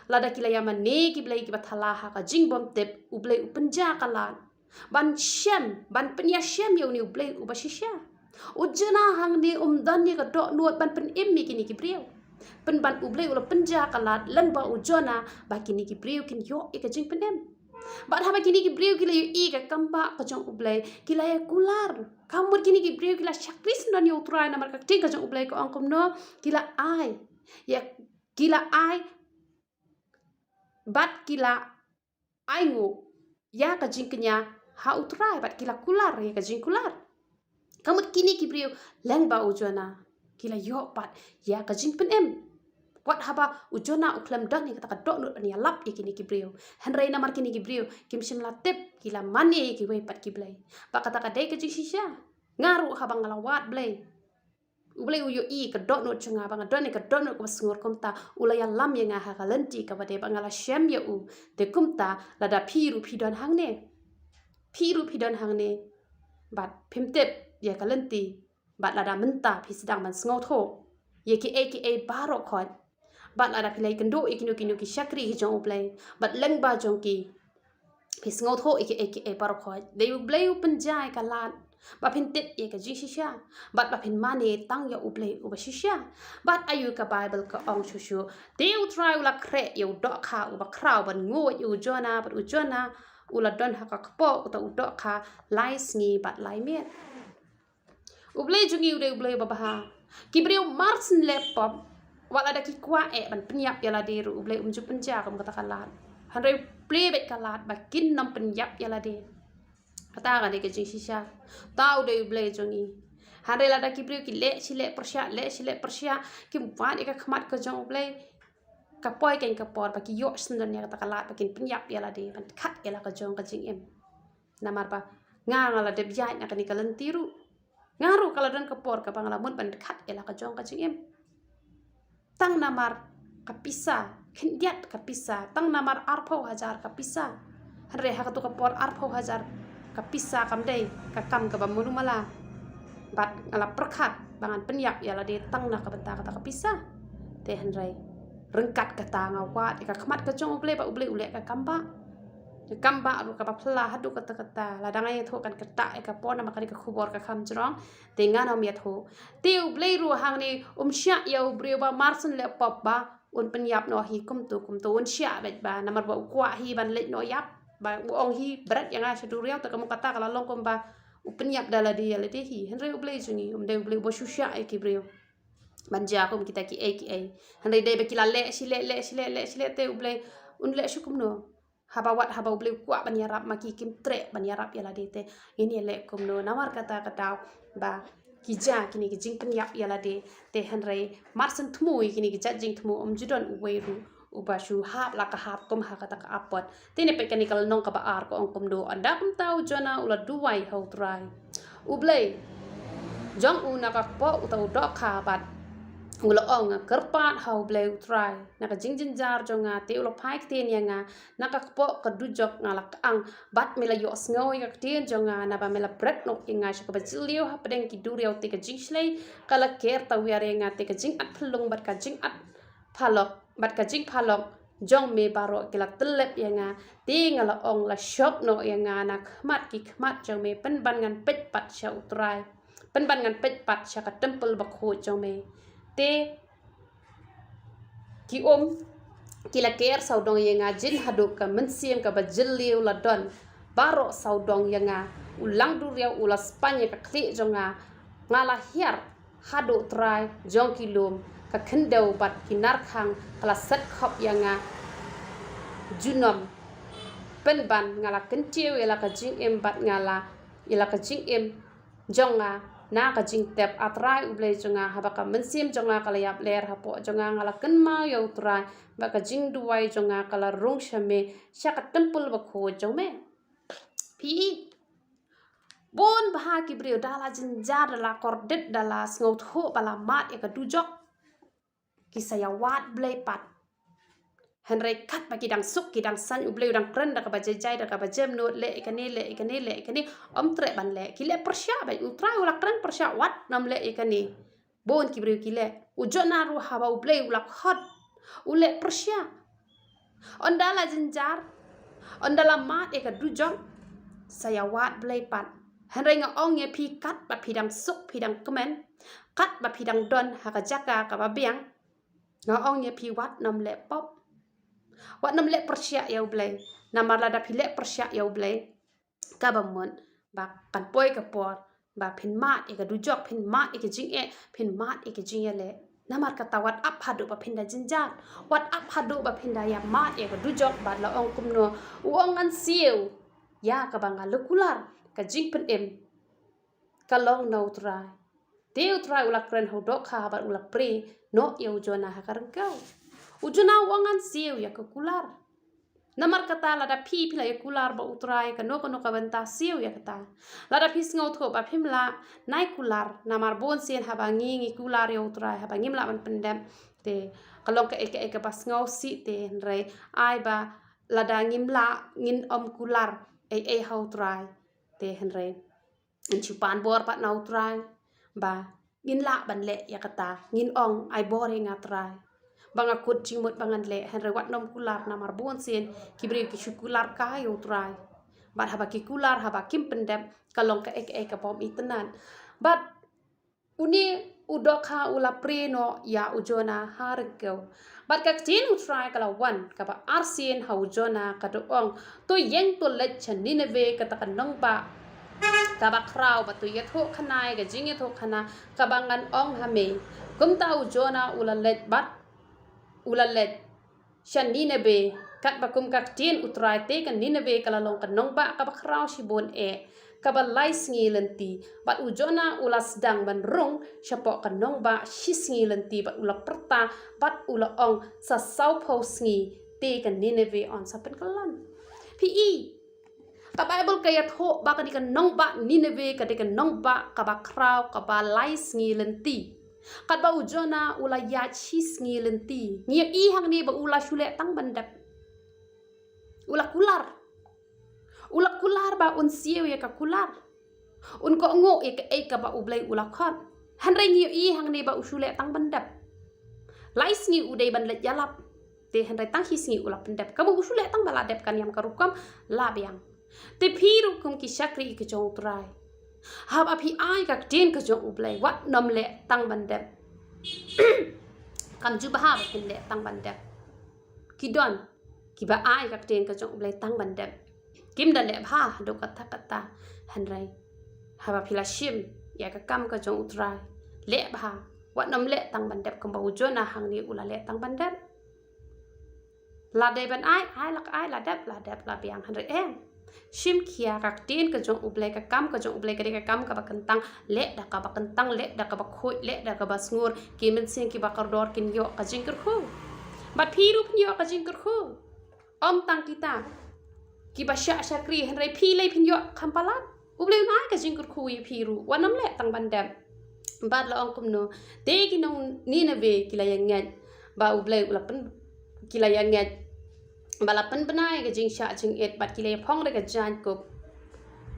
lada ki la ïa mane ki blei kiba thala ha ka jingbymtip, u Blei u pynjah ka lad ban shem, ban pynïashem ïa une u Blei uba shisha. U Jonah hangne um don ïa ka dohnud ban pynim ïa kine ki briew. Pynban u Blei u la pynjah ka lad lyngba u Jonah ba kine ki briew kin ïoh ïa ka jingpynim. Bad haba kine ki briew ki la ïohi ïa ka kambah ka jong u Blei, ki la ïa kular. Ka mut kine ki briew ki la shakri syndon ïa u Trai namar ka ktien ka jong u Blei ka ong kumno, ki la ai. Ïa, ki la ai. Bad ki la ainguh ïa ka jingkñia ha u Trai bad ki la kular ïa ka jingkular. Ka mut kine ki briew lyngba u Jonah ki la ïoh pat ïa ka jingpynim. Wat haba u Jonah u khlem don ïa kata ka dohnud ban ïalap ïa kine ki briew. Hynrei namar kine ki briew kim shym la tip, ki la mane ïa kiwei pat ki blei. Bad kata ka dei ka jingshisha. Nga ruh haba nga la wad Blei, u Blei u ïohi ka dohnud jong nga ba nga don ïa ka dohnud kaba sngur kumta, u la ïalam ïa nga ha ka lynti kaba dei ba nga la shem ïa u. Te kumta lada phi ruh phi don hangne, phi ruh phi don hangne bad phim tip ïa ka lynti, bad lada mynta phi sdang ban sngewthuh ïa kiei kiei baroh khoit, bad lada phi la ïakynduh ïa kino kino ki shakri ki jong u Blei bad lyngba jong ki phi sngewthuh ïa kiei kiei baroh khoit, dei u Blei u pynjah ïa ka lad ba phin tip ïa ka jingshisha bad ba phin mane tang ïa u Blei uba shisha. Bad aïu ka Baibl ka ong shuh shuh? Te u Trai u la khreh ïa u dohkha uba khraw ban nguid ïa u Jonah, bad u Jonah u la don ha ka kpoh uta u dohkha lai sngi bad lai miet. U Blei jong ngi u dei u Blei uba bha. Ki briew mar syn leh pop, wat lada ki kwah eh ban pynïap ïa lade ruh, u Blei um ju pynjah kum kata ka lad. Hynrei u plie beit ka lad ba kin nym pynïap ïa lade. Kata ka dei ka jingshisha. Uta u dei u Blei jong ngi. Hynrei lada ki briew ki leh shi leh pyrshah, leh shi leh pyrshah, kim wad ïa ka khmat ka jong u Blei, ka poi kein ka por ba ki ïoh syndon ïa kata ka lad ba kin pynïap ïa lade ban khat ïa la ka jong ka jingim. Namar ba nga nga la dep ïaid na kane ka lynti ruh. Nga ruh ka la don ka por kaba nga la mut ban khat ïa la ka jong ka jingim. Tang namar ka pisa, khyndiat ka pisa, tang namar arphew hajar ka pisa. Hynrei ha katu ka por arphew hajar ka pisa kam dei ka kam kaba manu mala. Bad nga la pyrkhat ba ngan pynïap ïa lade tang na ka bynta kata ka pisa. Te hynrei ryngkat kata nga wad ïa ka khmat ka jong U Blei ba U Blei u leh ka kam ba. Ka kam ba ruh kaba phylla haduh katta katta. Lada nga ïathuh kan kata ïa ka por namar kane ka khubor ka kham jrong. Te ngan ym ïathuh. Te U Blei ruh hangne um shah ïa u briew ba mar syn leh pop ba un pynïap noh hi kumto kumto, un shah beit ba namar ba u kwah hi ban leit noh ïap. Ba u ong hi bret ïa nga sha duriaw, te ka mut kata ka la long kumba u pynïap da lade ïa lade hi. Hynrei U Blei jong ngi um dei U Blei uba shu shah ïa ki briew ban jia kum kita kiei kiei. Hynrei dei ba ki la leh shi leh, leh shi leh, leh shi leh, te U Blei un leh shu kumno? Haba wat haba U Blei u kwah ban ïarap ma ki kim treh ban ïarap ïa lade, te ngin ïaleh kumno? Namar kata ka daw ba ki jia kine ki jingpynïap ïa lade. Te hynrei mar syn thmu ïa kine ki jait jingthmu um ju don uwei ruh uba shu hap la ka hap kum ha kata ka apot. Te ne peit kane ka lynnong kaba ar ka ong kumno: Ynda kumta u Jonah u la duwai ha U Trai. U Blei jong u na ka kpoh uta u dohkha bad u la ong, nga kyrpad ha U Blei U Trai na ka jingjynjar jong nga, te u la phai ktien ïa nga na ka kpoh ka dujok. Nga la kang bad me la ïohsngew ïa ka ktien jong nga, naba me la bret noh ïa nga sha kaba jylliew hapdeng ki duriaw. Te ka jingshlei ka la ker tawiar ïa nga, te ka jingatphyllung bad ka jingat phalok bad ka jingphalok jong me baroh ki la tyllep ïa nga. Te nga la ong, la shoh noh ïa nga na khmat ki khmat jong me, pynban ngan peit pat sha U Trai, pynban ngan peit pat sha ka templ bakhuid jong me. Te ki um ki la ker sawdong ïa nga jin haduh ka mynsiem kaba jylliew la don baroh sawdong ïa nga. U lang duriaw u la span ïa ka khlieh jong nga. Nga la hiar haduh trai jong ki lum, ka khyndew bad ki narkhang ka la set khop ïa nga junom. Pynban nga la kyntiew ïa la ka jingim bad nga la ïa la ka jingim jong nga na ka jingtep. A Trai U Blei jong nga, haba ka mynsiem jong nga ka la ïap ler hapoh jong nga, nga la kynmaw ïa U Trai bad ka jingduwai jong nga ka la rung sha me, sha ka templ bakhuid jong me. Phi i, bun bha ki briew da la jynjar, da la kordit, da la sngewthuh ba la mad ïa ka dujok, ki sa ïa wad Blei pat. Hynrei katba ki dang suk ki dang saiñ, U Blei u dang kren da kaba jai jai, da kaba jem nud, leh ïa kane, leh ïa kane, leh ïa kane, ym treh ban leh. Ki leh pyrshah beit. U Trai u la kren pyrshah, wat nym leh ïa kane. Bun ki briew ki leh. U Jonah ruh haba U Blei u la khot, u leh pyrshah. Ynda la jynjar, ynda la mad ïa ka dujok, sa ïa wad Blei pat. Hynrei nga ong ïa phi, katba phi dang suk, phi dang kmen, katba phi dang don ha ka jaka kaba biang, nga ong ïa phi, wat nym leh pop. Wat nym leh pyrshah ïa U Blei. Namar lada phi leh pyrshah ïa U Blei, kaba mut ba kan poi ka por ba phin mad ïa ka dujok, phin mad ïa ka jingeh, phin mad ïa ka jingïaleh. Namar kata wat ap haduh ba phin da jynjar, wat ap haduh ba phin da ïa mad ïa ka dujok. Bad la ong kumno? U ong, ngan siew ïa kaba nga la kular. Ka jingpynim ka long na U Trai. Te U Trai u la kren ha u dohkha bad u la prie noh ïa u Jonah ha ka ryngkew. U Jonah u ong, ngan siew ïa ka kular. Namar kata lada phi, phi la ïa kular bad U Trai kano kano ka bynta, siew ïa kata. Lada phi sngewthuh ba phim lah, nai kular. Namar bun sien haba ngi, ngi kular ïa U Trai haba ngim lah ban pyndep, te ka long kaei kaei kaba sngewsih te, hynrei ai ba lada ngim lah, ngin ym kular ei ei ha U Trai. Te hynrei ngin shu pan bor pat na U Trai ba ngin lah ban leh ïa kata. Ngin ong, ai bor ïa nga Trai ba nga kut jingmut ba ngan leh. Hynrei wat nym kular, namar bun sien ki briew ki shu kular kai ïa U Trai. Bad haba ki kular, haba kim pyndep, ka long kaei kaei kabym itynnad. Bad une u dohkha u la prie noh ïa u Jonah ha ryngkew. Bad ka ktien U Trai ka la wan kaba arsien ha u Jonah, ka da ong, to ïeng, to leit sha Nineveh, kata ka nongbah kaba khraw, bad to ïathuhkhana ïa ka jingïathuhkhana kaba ngan ong ha me. Kumta u Jonah u la leit bad u la leit sha Nineveh, katba kum ka ktien U Trai. Te ka Nineveh ka la long ka nongbah kaba khraw shibun eh, kaba lai sngi lynti. Bad u Jonah u la sdang ban rung shapoh ka nongbah shi sngi lynti, bad u la pyrta bad u la ong, sa sawphew sngi te ka Nineveh yn sa pynkyllon. Phi i, ka Baibl ka ïathuh ba kane ka nongbah Nineveh ka dei ka nongbah kaba khraw, kaba lai sngi lynti. Katba u Jonah u la ïaid shi sngi lynti, ngi ïohi hangne ba u la shu leh tang ban dep. U la kular. U la kular ba un siew ïa ka kular. Un kohnguh ïa kaei kaba U Blei u la khot. Hynrei ngi ïohi hangne ba u shu leh tang ban dep. Lai sngi u dei ban leit ïalap. Te hynrei tang shi sngi u la pyndep. Ka mut u shu leh tang ba la dep ka niam ka rukom la biang. Te phi ruh kum ki shakri ka jong U Trai, haba phi ai ka ktien ka jong U Blei, wat nym leh tang ban dep. Kam ju bha ba phin leh tang ban dep. Ki don kiba ai ka ktien ka jong U Blei tang ban dep, kim da leh bha haduh katta katta. Hynrei haba phi la shim ïa ka kam ka jong U Trai, leh bha. Wat nym leh tang ban dep kumba u Jonah hangne u la leh tang ban dep. La dei ban ai, ai la ka ai, la dep, la dep, la biang, hynrei em. Shim khia ka ktien ka jong U Blei, ka kam ka jong U Blei ka dei ka kam kaba kyntang, leh da kaba kyntang, leh da kaba khuid, leh da kaba sngur, ki mynsiem kiba kordor kin ïoh ka jingkyrkhu. Bad phi ruh phin ïoh ka jingkyrkhu. Ym tang kita kiba shah shakri, hynrei phi lei phin ïoh kham palat. U Blei un ai ka jingkyrkhu ïa phi ruh, wat nym leh tang ban dep. Bad la ong kumno, te ki nong Nineveh ki la ïa ngeit ba U Blei u la pyn, ki la ïa ngeit ba la pynbna ïa ka jingshah jingit, bad ki la ïa phong da ka jaiñkup,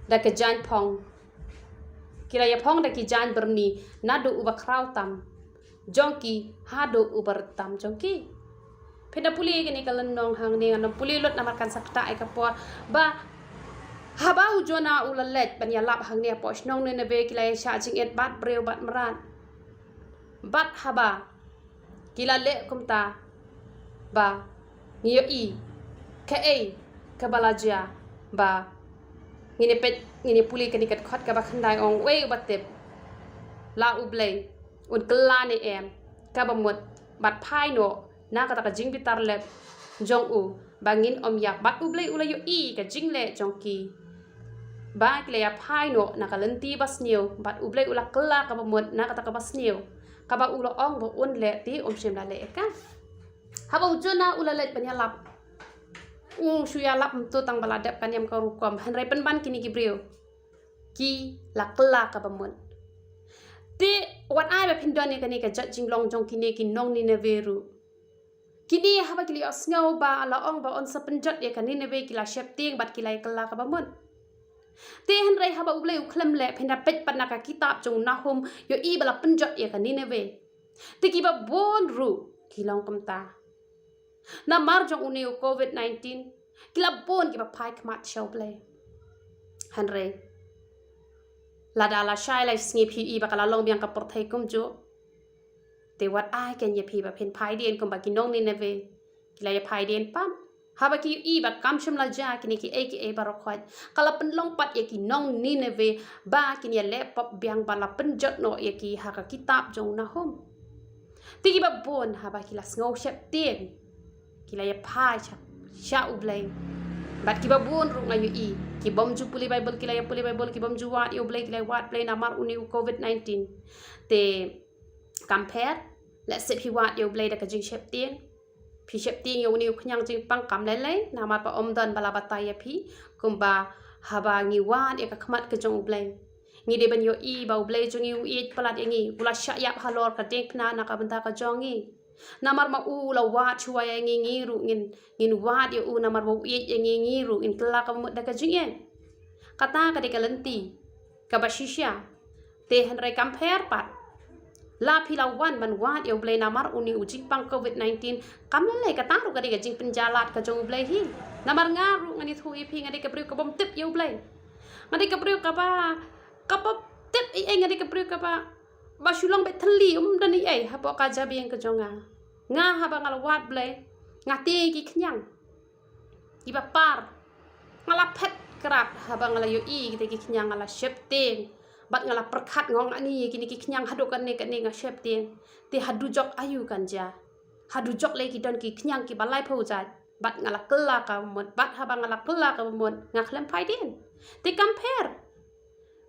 da ka jaiñphong. Ki la ïa phong da ki jaiñ byrni, naduh uba khraw tam jong ki haduh uba rit tam jong ki. Phi da pule kane ka lynnong hangne, ngan nym pule lut namar kan sa ktah ïa ka por. Ba haba u Jonah u la leit ban ïalap hangne hapoh shnong Nineveh, ki la ïa shah jingit bad briew bad mrad. Bad haba ki la leh kumta, ba ngi ïohi kaei kaba la jia, ba ngin ïa peit, ngin ïa pule kane ka dkhot kaba khyndai, ong: Uei uba tip, la U Blei un kylla ne em kaba mut bad phai noh na kata ka jingbitar lep jong u, ba ngin ym ïap. Bad U Blei u la ïohi ka jingleh jong ki, ba ki la ïa phai noh na ka lynti ba sniew, bad U Blei u la kylla kaba mut na kata kaba sniew, kaba u la ong ba un leh, te um shym la leh ïa ka. Haba u Jonah u la leit ban ïalap, u shu ïalap mynta tang ba la dep ka niam ka rukom, hynrei pynban kine ki briew ki la kylla kaba mut. Te wat ai ba phin don ïa kane ka jait jinglong jong kine ki nong Nineveh ruh. Kine haba ki la ïohsngew ba la ong ba un sa pynjot ïa ka Nineveh, ki la sheptieng bad ki la ïa kylla kaba mut. Te hynrei haba U Blei u khlem leh, phin da peit pat na ka kitab jong u Nahum, ïohi ba la pynjot ïa ka Nineveh. Te kiba bun ruh ki long kumta. Namar jong une u covid nineteen, ki la bun kiba phai khmat sha U Blei. Hynrei lada la shai lai sngi phi ïohi ba ka la long biang ka pyrthei kumjuh. Te wat ai kein ïa phi ba phin phai dien kumba ki nong Nineveh ki la ïa phai dien pat. Haba ki ïohi ba kam shym la jia kine kiei kiei baroh khoit, ka la pynlong pat ïa ki nong Nineveh ba kin ïa leh pop biang, ba la pynjot noh ïa ki ha ka kitab jong u Nahum. Te kiba bun haba ki la sngew sheptieng, ki la ïa phai sha, sha U Blei. Bad kiba bun ruh nga ïohi, ki bym ju pule Baibl ki la ïa pule Baibl, ki bym ju wad ïa U Blei ki la ïa wad Blei namar une u covid nineteen. Te kam pher, lehse phi wad ïa U Blei da ka jingsheptieng. Phi sheptieng ïa une u khñiang jingpang, kam lei lei, namar ba ym don ba la batai ïa phi. Kumba haba ngi wad ïa ka khmat ka jong U Blei, ngi dei ban ïohi ba U Blei jong ngi u ïeit palat ïa ngi, u la shah ïap halor ka diengphna na ka bynta ka jong ngi. Namar ma u la wad shuwa ïa ngi, ngi ruh ngin, ngin wad ïa u, namar ba u ïeit ïa ngi, ngi ruh ngin kylla kaba mut da ka jingïeit. Kata ka dei ka lynti kaba shisha. Te hynrei kam pher pat, la phi la wan ban wad ïa U Blei namar une u jingpang covid nineteen, kam lei lei, kata ruh ka dei ka jingpynjah lad ka jong U Blei hi. Namar nga ruh ngan ïathuh ïa phi, nga dei ka briew ka bym tip ïa U Blei. Nga dei ka briew kaba, kaba tip ei ei, nga dei ka briew kaba, ba shu long beit thylli, ym don ei ei hapoh ka jabieng ka jong nga. Nga haba nga la wad Blei, nga tieng ki khñiang kiba par. Nga la phet krad haba nga la ïohi kita ki khñiang, nga la sheptieng. Bad nga la pyrkhat, nga ong, ani kine ki khñiang haduh katne katne nga sheptieng, te haduh jok aïu kan jia? Haduh jok lei ki don ki khñiang kiba laiphew jait. Bad nga la kylla kaba mut, bad haba nga la kylla kaba mut, nga khlem phai dien. Te kam pher,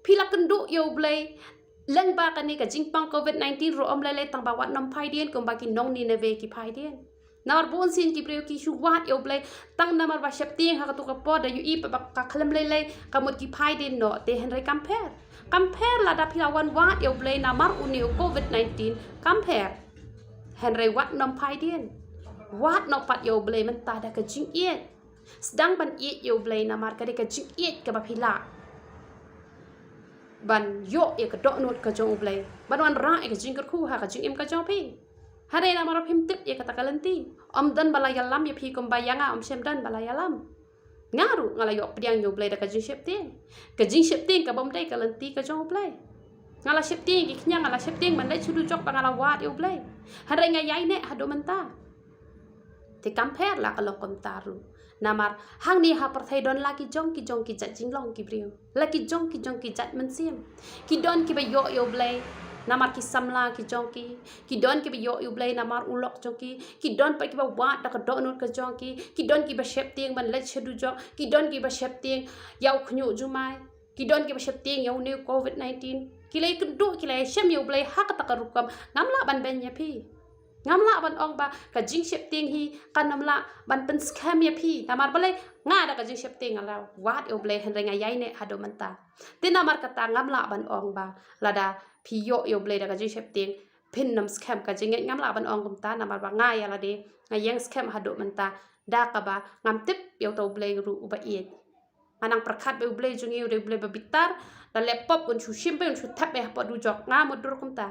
phi la kynduh ïa U Blei lyngba kane ka jingpang covid nineteen ruh, ym lei lei tang ba wat nym phai dien kumba ki nong Nineveh ki phai dien. Namar bun sien ki briew ki shu wad ïa U Blei tang namar ba sheptieng ha katu ka por, da ïohi pat ba ka khlem lei lei ka mut ki phai dien noh. Te hynrei kam pher. Kam pher lada phi la wan wad ïa U Blei namar une u covid nineteen, kam pher. Hynrei wat nym phai dien. Wad noh pat ïa U Blei mynta da ka jingïeit. Sdang ban ïeit ïa U Blei namar ka dei ka jingïeit kaba phi lah ban ïoh ïa ka dohnud ka jong U Blei, ban wanrah ïa ka jingkyrkhu ha ka jingim ka jong phi. Hynrei namar phim tip ïa kata ka lynti, ym don ba la ïalam ïa phi kumba ïa nga ym shym don ba la ïalam. Nga ruh nga la ïoh pdiang ïa U Blei da ka jingsheptieng. Ka jingsheptieng kabym dei ka lynti ka jong U Blei. Nga la sheptieng ïa ki khñiang, nga la sheptieng ban leit sha dujok ba nga la wad ïa U Blei. Hynrei nga ïaineh haduh mynta. Te kam pher la ka long kumta ruh. Namar hangne ha pyrthei don la ki jong ki jong ki jait jinglong ki briew, la ki jong ki jong ki jait mynsiem. Ki don kiba ïoh ïa U Blei namar ki samla ki jong ki. Ki don kiba ïoh ïa U Blei namar u lok jong ki. Ki don pat kiba wad da ka dohnud ka jong ki. Ki don kiba sheptieng ban leit sha dujok. Ki don kiba sheptieng ïa u khñiuh jumai. Ki don kiba sheptieng ïa une u covid nineteen. Ki la ïakynduh, ki la ïashem ïa U Blei ha kata ka rukom. Ngam lah ban beiñ ïa phi. Ngam lah ban ong ba ka jingsheptieng hi kan ym lah ban pynskhem ïa phi. Namar balei? Nga da ka jingsheptieng nga la wad ïa U Blei, hynrei nga ïaineh haduh mynta. Te namar kata ngam lah ban ong ba lada phi ïoh ïa U Blei da ka jingsheptieng phin nym skhem ka jingngeit, ngam lah ban ong kumta. Namar ba nga ïa lade nga ïeng skhem haduh mynta da kaba ngam tip ïa uta U Blei ruh uba ïeit. Nga nang pyrkhat ba U Blei jong ngi u dei U Blei ba bitar. Lada leh pop un shu shim beit, un shu thep beit hapoh dujok. Nga mutdur kumta.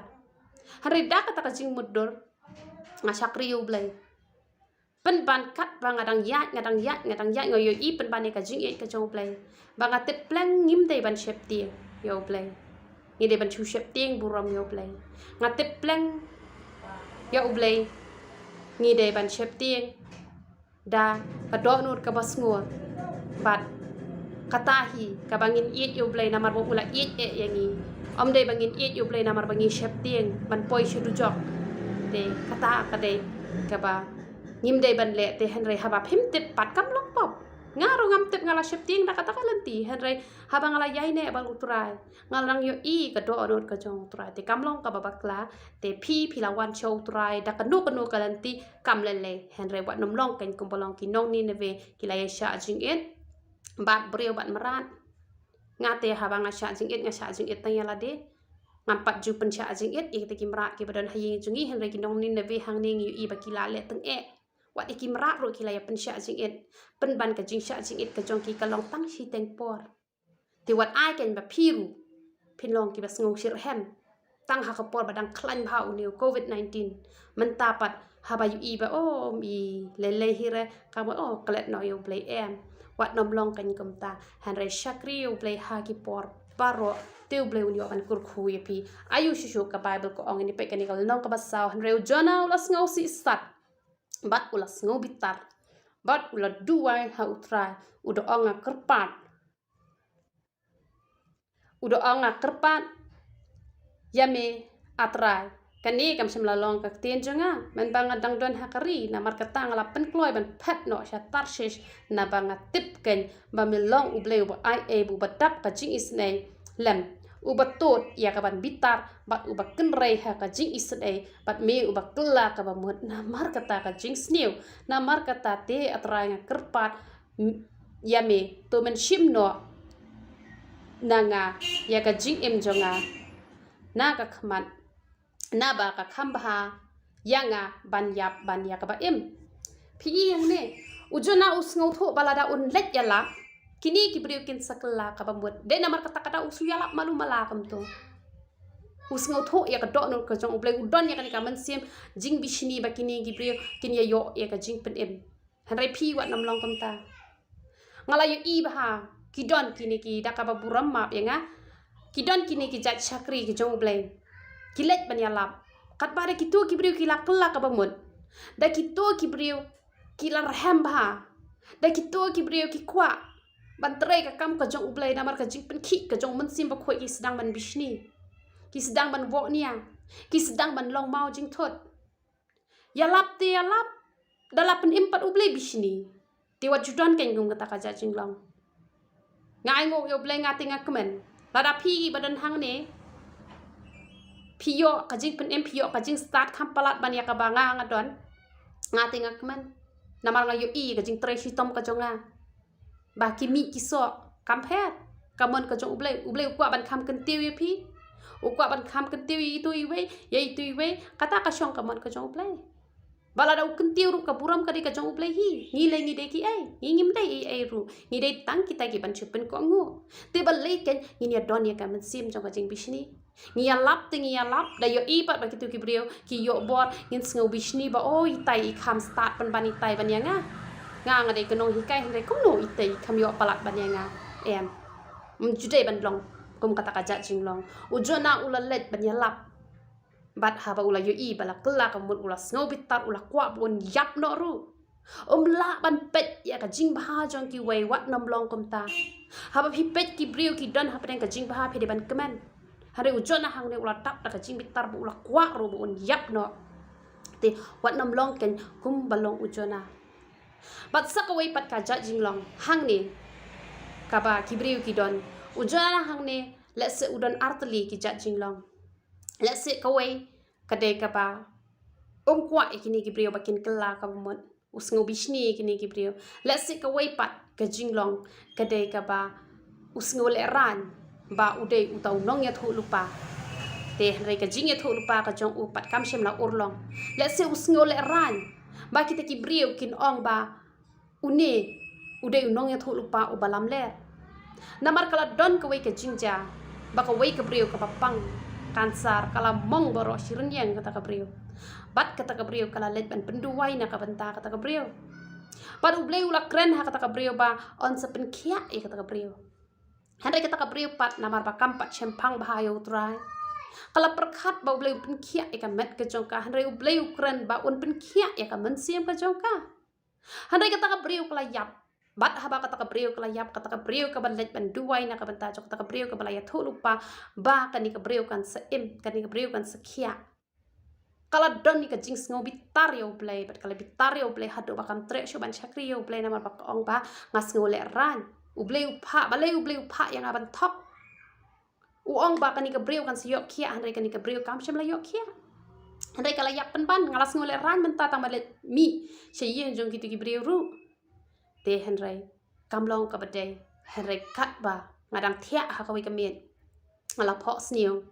Hynrei da kata ka jingmutdur nga shakri ïa U Blei. Pynban katba nga dang ïaid, nga dang ïaid, nga dang ïaid, nga ïohi pynban ïa ka jingïeit ka jong U Blei. Ba nga tip pleng ngim dei ban sheptieng ïa U Blei. Ngi dei ban shu sheptieng burom ïa U Blei. Nga tip pleng ïa U Blei. Ngi dei ban sheptieng da ka dohnud kaba sngur. Bad kata hi kaba ngin ïeit ïa U Blei namar ba u la ïeit eh ïa ngi. Ym dei ba ngin ïeit ïa U Blei namar ba ngi sheptieng ban poi sha dujok. Te kata ka dei kaba ngim dei ban leh. Te hynrei haba phim tip pat kam long pop. Nga ruh ngam tip, nga la sheptieng da kata ka lynti, hynrei haba nga la ïaineh bad U Trai nga la nang ïohi ka dohnud ka jong U Trai. Te kam long kaba bakla. Te phi, phi la wan sha U Trai da kano kano ka lynti kam lei lei, hynrei wat nym long kein kumba long ki nong Nineveh, ki la ïa shah jingit bad briew bad mrad. Nga te haba nga shah jingit, nga shah jingit tang ïa lade. Ngam pat ju pynshah jingit ïa kita ki mrad kiba don ha ïing jong ngi, hynrei ki nong Nineveh hangne ngi ïohi ba ki la leh tyngeh. Wat ïa ki mrad ruh ki la ïa pynshah jingit. Pynban ka jingshah jingit ka jong ki ka long tang shiteng por. Te wat ai kein ba phi ruh phin long kiba sngew shitrhem tang ha ka por ba dang khlaiñ bha une u covid nineteen. Mynta pat haba ïohi ba, oh, ym i lei lei hi re, ka mut, oh, klet noh ïa U Blei em. Wat nym long kein kumta, hynrei shakri ïa U Blei ha ki por baroh. Te U Blei un ïoh ban kyrkhu ïa phi. Aiu shisha ka Baibl ka ong, ngin ïa peit kane ka lynnong kaba saw. Hynrei u Jonah u la sngew shisat bad u la sngew bitar bad u la duwai ha U Trai, u da ong, nga kyrpad. U da ong, nga kyrpad ïa me, A Trai. Kane kam shym la long ka ktien jong nga mynba nga dang don ha ka ri. Namar kata nga la pynkloi ban phet noh sha Tarshish, naba nga tip kein ba me long U Blei uba ai ei, uba dap ka jingisynei lem, uba tud ïa ka ban bitar bad uba kynrei ha ka jingisynei, bad me uba kylla kaba mut namar kata ka jingsniew. Namar kata te, A Trai, nga kyrpad ïa me, to men shim noh na nga ïa ka jingim jong nga na ka khmat, naba ka kham bha ïa nga ban ïap ban ïa kaba im. Phi i hangne, u Jonah u sngewthuh ba lada un leit ïalap, kine ki briew kin sa kylla kaba mut. Dei namar kata ka daw u shu ïalap malu mala kumto. U sngewthuh ïa ka dohnud ka jong U Blei, u don ïa kane ka mynsiem jingbishni ba kine ki briew kin ïa ïoh ïa ka jingpynim. Hynrei phi wat nym long kumta. Nga la ïohi bha, ki don kine ki, da kaba burom map ïa nga, ki don kine ki jait shakri ki jong U Blei, ki leit ban ïalap. Katba da kito ki briew ki la kylla kaba mut, da kito ki briew ki la rhem bha, da kito ki briew ki kwah ban trei ka kam ka jong U Blei, namar ka jingpynkhih ka jong U Mynsiem Bakhuid ki sdang ban bishni, ki sdang ban wokñia, ki sdang ban long maw jingthut. Ïalap te ïalap, da la pynim pat U Blei bishni. Te wat ju don kein kum kata ka jait jinglong. Nga ainguh ïa U Blei, nga te nga kmen. Lada phi ba don hangne, phi ïoh ka jingpynim, phi ïoh ka jingstad kham palat ban ïa kaba nga nga don, Nga te nga kmen. Namar nga ïohi ka jingtrei shitom ka jong nga. Ba ki mih ki soh kam pher. Ka mon ka jong U Blei, U Blei u kwah ban kham kyntiew ïa phi. U kwah ban kham kyntiew ïa itu iwei, ïa itu iwei. Kata ka shong ka mon ka jong U Blei. Ba lada u kyntiew ruh ka burom ka dei ka jong U Blei hi. Ngi lei ngi dei kiei? Ngi ngim dei ei ei ruh. Ngi dei tang kita kiban shu pynkohnguh. Te balei kein ngin ïa don ïa ka mynsiem jong ka jingbishni? Ngi ïalap te ngi ïalap, da ïohi pat ba kitu ki briew ki ïoh bor, ngin sngew bishni ba, oh, itai i kham stad pynban itai ban ïa nga. Nga nga dei ka nonghikai, hynrei kumno itai i kham ïoh palat ban ïa nga? Em. Ym ju dei ban long kum kata ka jait jinglong. U Jonah u la leit ban ïalap. Bad haba u la ïohi ba la kylla ka mut, u la sngew bitar, u la kwah ba un ïap noh ruh. Um lah ban peit ïa ka jingbha jong kiwei, wat nym long kumta. Haba phi peit ki briew ki don hapdeng ka jingbha, phi dei ban kmen. Hynrei u Jonah hangne u la dap da ka jingbitar ba u la kwah ruh ba un ïap noh. Te wat nym long kein kumba long u Jonah. Bad sa kawei pat ka jait jinglong hangne kaba ki briew ki don. U Jonah hangne lehse u don artylli ki jait jinglong. Lehse kawei ka dei kaba um kwah ïa kine ki briew ba kin kylla kaba mut. U sngew bishni ïa kine ki briew. Lehse kawei pat ka jinglong ka dei kaba u sngew lehraiñ ba u dei uta u nongïathuhlypa. Te hynrei ka jingïathuhlypa ka jong u pat kam shym la urlong. Lehse u sngew lehraiñ ba kita ki briew kin ong ba une u dei u nongïathuhlypa uba lamler. Namar ka la don kawei ka jingjia ba kawei ka briew kaba pang kansar ka la mong baroh shi rynïeng kata ka briew. Bad kata ka briew ka la leit ban pynduwai na ka bynta kata ka briew. Bad U Blei u la kren ha kata ka briew ba un sa pynkhiah ïa kata ka briew. Hynrei kata ka briew pat namar ba kam pat shemphang bha ïa U Trai, ka la pyrkhat ba U Blei un pynkhiah ïa ka met ka jong ka, hynrei U Blei u kren ba un pynkhiah ïa ka mynsiem ka jong ka. Hynrei kata ka briew ka la ïap. Bad haba kata ka briew ka la ïap, kata ka briew kaba leit ban duwai na ka bynta jong kata ka briew kaba la ïathuhlypa ba kane ka briew kan sa im, kane ka briew kan sa khiah. Ka la don ïa ka jingsngew bitar ïa U Blei, bad ka la bitar ïa U Blei haduh ba kam treh shuh ban shakri ïa U Blei namar ba ka ong ba nga sngew lehraiñ. U Blei u phah, balei U Blei u phah ïa nga ban thok? U ong ba kane ka briew kan sa ïoh khiah, hynrei kane ka briew kam shym la ïoh khiah. Hynrei ka la ïap pynban, nga la sngew lehraiñ mynta tang ba leit mih sha ïing jong kitu ki briew ruh. Te hynrei kam long kaba dei, hynrei katba nga dang thiah ha kawei ka miet, nga la phohsniew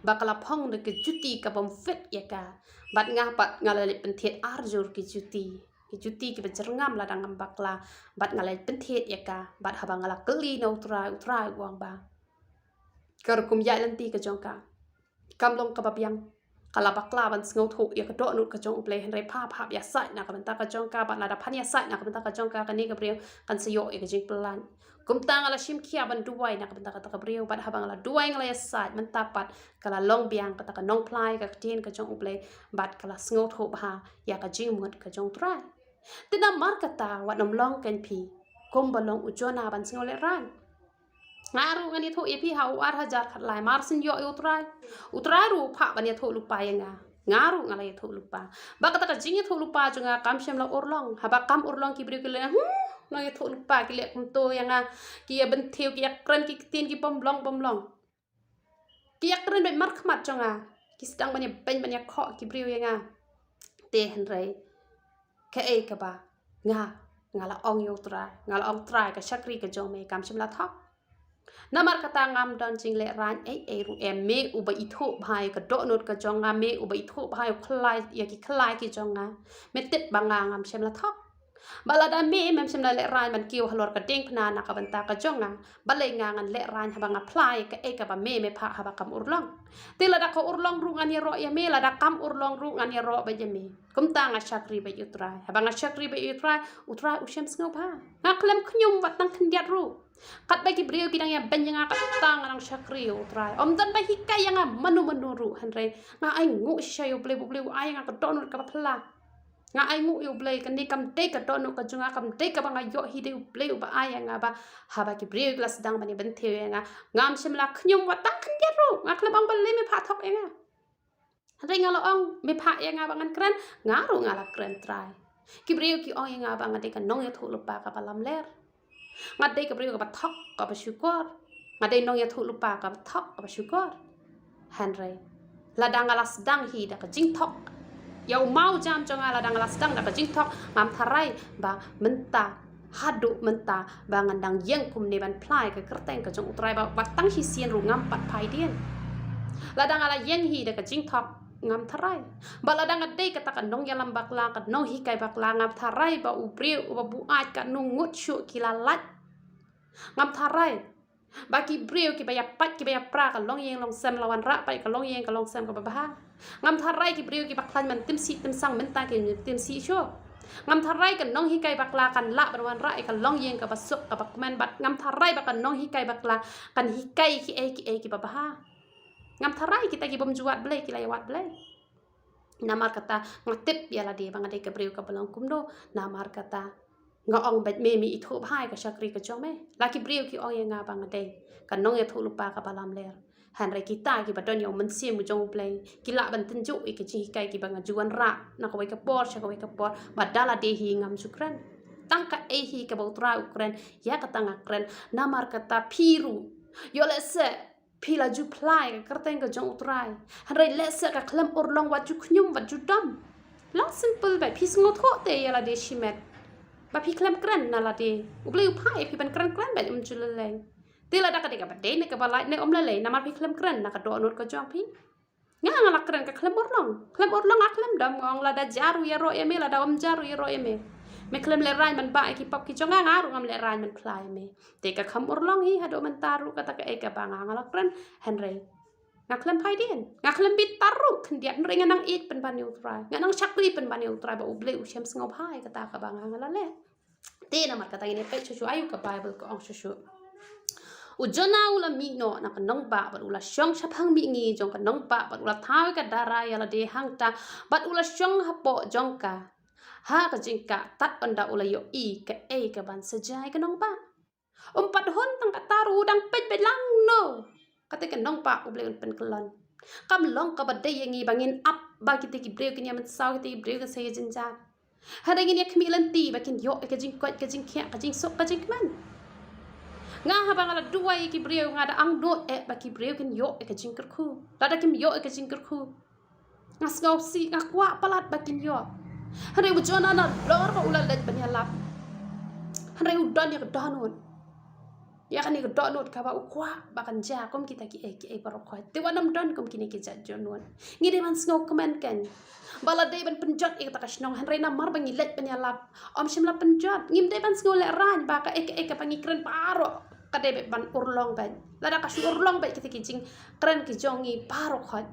ba ka la phong da ka juti kabym fit ïa ka. Bad nga pat nga la leit pynthied ar jur ki juti, ki juti kiba jyrngam lada ngam bakla. Bad nga la leit pynthied ïa ka, bad haba nga la kylli na U Trai, U Trai u ong ba ka rukom ïaid lynti ka jong ka kam long kaba biang. Ka la bakla ban sngewthuh ïa ka dohnud ka jong U Blei, hynrei phah, phah ïasaid na ka bynta ka jong ka, bad lada phan ïasaid na ka bynta ka jong ka, kane ka briew kan sa ïoh ïa ka jingpyllait. Kumta nga la shim khia ban duwai na ka bynta kata ka briew, bad haba nga la duwai nga la ïasaid, mynta pat ka la long biang kata ka nongphla ïa ka ktien ka jong U Blei, bad ka la sngewthuh bha ïa ka jingmut ka jong U Trai. Te namar kata wat nym long kein phi kumba long u Jonah ban sngew lehraiñ. Nga ruh ngan ïathuh ïa phi ha u ar hajar khatlai mar shen ïoh ïa U Trai. U Trai ruh u phah ban ïathuhlypa ïa nga. Nga ruh nga la ïathuhlypa. Ba kata ka jingïathuhlypa jong nga kam shym la urlong. Haba kam urlong ki briew ki leh, hmm, nongïathuhlypa ki leh kumto ïa nga. Ki ïa bynthiew, ki ïa kren ki ktien kibym long bym long. Ki ïa kren beit markhmat jong nga. Ki sdang ban ïa beiñ ban ïa khoh ki briew ïa nga. Te hynrei kaei kaba nga, nga la ong ïa U Trai, nga la ong, Trai, ka shakri ka jong me kam shym la thok. Namar kata ngam don jinglehraiñ ei ei ruh em, me uba ithuh bha ïa ka dohnud ka jong nga, me uba ithuh bha ïa u khlai, ïa ki khlai ki jong nga. Me tip ba nga ngam shym la thok. Ba lada me mem shym la lehraiñ ban kiew halor ka diengphna na ka bynta ka jong nga, balei nga ngan lehraiñ haba nga phla ïa kaei kaba me me phah haba kam urlong? Te lada ka urlong ruh ngan ïaroh ïa me, lada kam urlong ruh ngan ïaroh beit ïa me. Kumta nga shakri beit ïa U Trai. Haba nga shakri beit ïa U Trai, U Trai u shem sngewbha. Nga khlem khñium wat tang khyndiat ruh. Katba ki briew ki dang ïa beiñ ïa nga, kata nga dang shakri ïa U Trai. Ym don ba hikai ïa nga mano mano ruh, hynrei nga ainguh shisha ïa U Blei, ba U Blei u ai ïa nga ka dohnud kaba phylla. Nga ainguh ïa U Blei, kane kam dei ka dohnud ka jong nga, kam dei kaba nga ïoh hi, dei U Blei uba ai ïa nga. Ba haba ki briew ki la sdang ban ïa bynthiew ïa nga, ngam shym la khñium wat tang khyndiat ruh. Nga khlem ong, balei me phah thok ïa nga? Hynrei nga la ong, me phah ïa nga ba ngan kren, nga ruh nga la kren, Trai. Ki briew ki ong ïa nga ba nga dei ka nongïathuhlypa kaba lamler. Nga dei ka briew kaba thok kaba shukor. Nga dei nongïathuhlypa kaba thok kaba shukor. Hynrei lada nga la sdang hi da ka jingthok, Ïa u maw jam jong nga lada nga la sdang da ka jingthok, ngam tharai ba mynta, haduh mynta ba ngan dang ïeng kumne ban phla ïa ka kyrteng ka jong U Trai ba wat tang shisien ruh ngam pat phai dien. Lada nga la ïeng hi da ka jingthok, ngam tharai. Ba lada nga dei kata ka nongïalam bakla, ka nonghikai bakla, ngam tharai ba u briew uba buaid ka nongngut shuh ki la lait. Ngam tharai ba ki briew kiba ïapait kiba ïapra ka longïing longsem la wanrah pat ka longïing ka longsem kaba bha. Ngam tharai ki briew kiba khlaiñ ban tim sih tim sang mynta kim tim sih shuh. Ngam tharai ka nonghikai bakla kan lah ban wanrah ïa ka longïing kaba suk kaba kmen bad ngam tharai ba ka nonghikai bakla kan hikai kiei kiei kiba bha. Ngam tharai kita ki bym ju wad Blei ki la ïa wad Blei. Namar kata nga tip ïa lade ba nga dei ka briew kaba long kumno. Namar kata nga ong bad me, me ithuh bha ïa ka shakri ka jong me. La ki briew ki ong ïa nga ba nga dei ka nongïathuhlypa kaba lamler. Hynrei kita kiba don ïa u Mynsiem u jong U Blei ki lah ban tynjuh ïa ka jinghikai kiba nga ju wanrah na kawei ka por sha kawei ka por, ba da lade hi ngam ju kren. Tang kaei hi kaba U Trai u kren, ïa kata nga kren. Namar kata phi ruh, ïoh lehse phi la ju phla ïa ka kyrteng ka jong U Trai, hynrei lehse ka khlem urlong wat ju khñium wat ju dom. Long simple beit, phi sngewthuh te ïa lade shimet ba phi khlem kren na lade. U Blei u phah ïa phi ban kren kren beit, um ju lei lei. Te lada ka dei kaba dei ne kaba lait ne um lei lei, namar phi khlem kren na ka dohnud ka jong phi. Nga, nga la kren, ka khlem urlong. Khlem urlong, nga khlem dom, nga ong lada jar ruh ïaroh ïa me, lada um jar ruh ïaroh ïa me. Me khlem lehraiñ ban bah ïa ki pop ki jong nga, nga ruh ngam lehraiñ ban phla ïa me. Te ka khlem urlong hi haduh mynta ruh kata kaei kaba nga, nga la kren, hynrei nga khlem phai dien. Nga khlem bitar ruh khyndiat, hynrei nga nang ïeit pynban ïa U Trai. Nga nang shakri pynban ïa U Trai ba U Blei u shem sngewbha ïa kata kaba nga, nga la leh. Te namar kata ngin ïa peit shuh shuh aïu ka Baibl ka ong shuh shuh. U Jonah u la mih noh na ka nongbah bad u la shong shaphang mihngi jong ka nongbah bad u la thaw ïa ka dara ïa lade hangta bad u la shong hapoh jong ka. Ha ka jingkah tad ynda u la ïohi kaei kaban sa jia ïa ka nongbah. Um pat hun tang kata ruh, u dang peit beit lang no. Kata ka nongbah U Blei un pynkyllon. Kam long kaba dei ïa ngi ba ngin ap ba kita ki briew kin ïa mynsaw, kita ki briew kin sa ïa jynjar. Hynrei ngin ïa khmih lynti ba kin ïoh ïa ka jingkoit, ka jingkhiah, ka jingsuk, ka jingkmen. Nga haba nga la duwai ïa ki briew nga da angnud eh ba ki briew kin ïoh ïa ka jingkyrkhu. Lada kim ïoh ïa ka jingkyrkhu, nga sngewsih, nga kwah palat ba kin ïoh. Hynrei u Jonah nalor ba u la leit ban ïalap, hynrei u don ïa ka dohnud. Ïa kane ka dohnud kaba u kwah ba kan jia kum kita kiei kiei baroh khoit. Te wat nym don kum kine ki jait dohnud. Ngi dei ban sngewkmen kein ba la dei ban pynjot ïa kata ka shnong, hynrei namar ba ngi leit ban ïalap, ym shym la pynjot. Ngim dei ban sngewlehraiñ ba kaei kaei kaba ngi kren baroh ka dei beit ban urlong beit. Lada ka shu urlong beit kita ki jingkren ki jong ngi baroh khoit,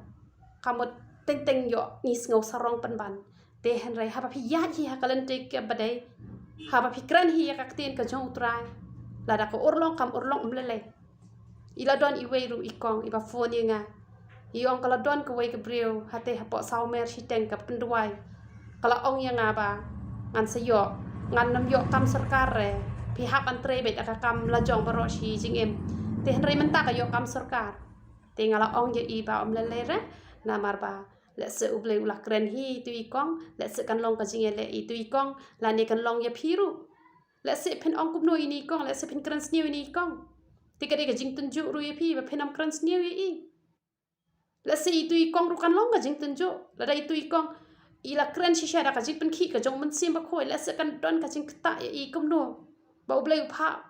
ka mut teng teng ïoh ngi sngew sarong pynban. Te hynrei haba phi ïaid hi ha ka lynti kaba dei, haba phi kren hi ïa ka ktien ka jong U Trai, lada ka urlong kam urlong, um lei lei. I la don iwei ruh i kong iba phone ïa nga, i ong ka la don kawei ka briew hate hapoh Sawmer shiteng ka pynduwai. Ka la ong ïa nga ba ngan sa ïoh, ngan nym ïoh kam sorkar re. Phi hap ban trei beit da ka kam lajong baroh shi jingim. Te hynrei mynta ka ïoh kam sorkar. Te nga la ong ïa i ba ym lei lei re, namar ba lehse U Blei u la kren hi ïa itu i kong, lehse kan long ka jingïaleh ïa itu i kong, lane kan long ïa phi ruh. Lehse phin ong kumno ïa ini i kong, lehse phin kren sniew ïa ini i kong. Te ka dei ka jingtynjuh ruh ïa phi ba phin ym kren sniew ïa i. Lehse itu i kong ruh kan long ka jingtynjuh. Lada itu i kong i la kren shisha da ka jingpynkhih ka jong u Mynsiem Bakhuid, lehse kan don ka jingktah ïa i kumno ba U Blei u phah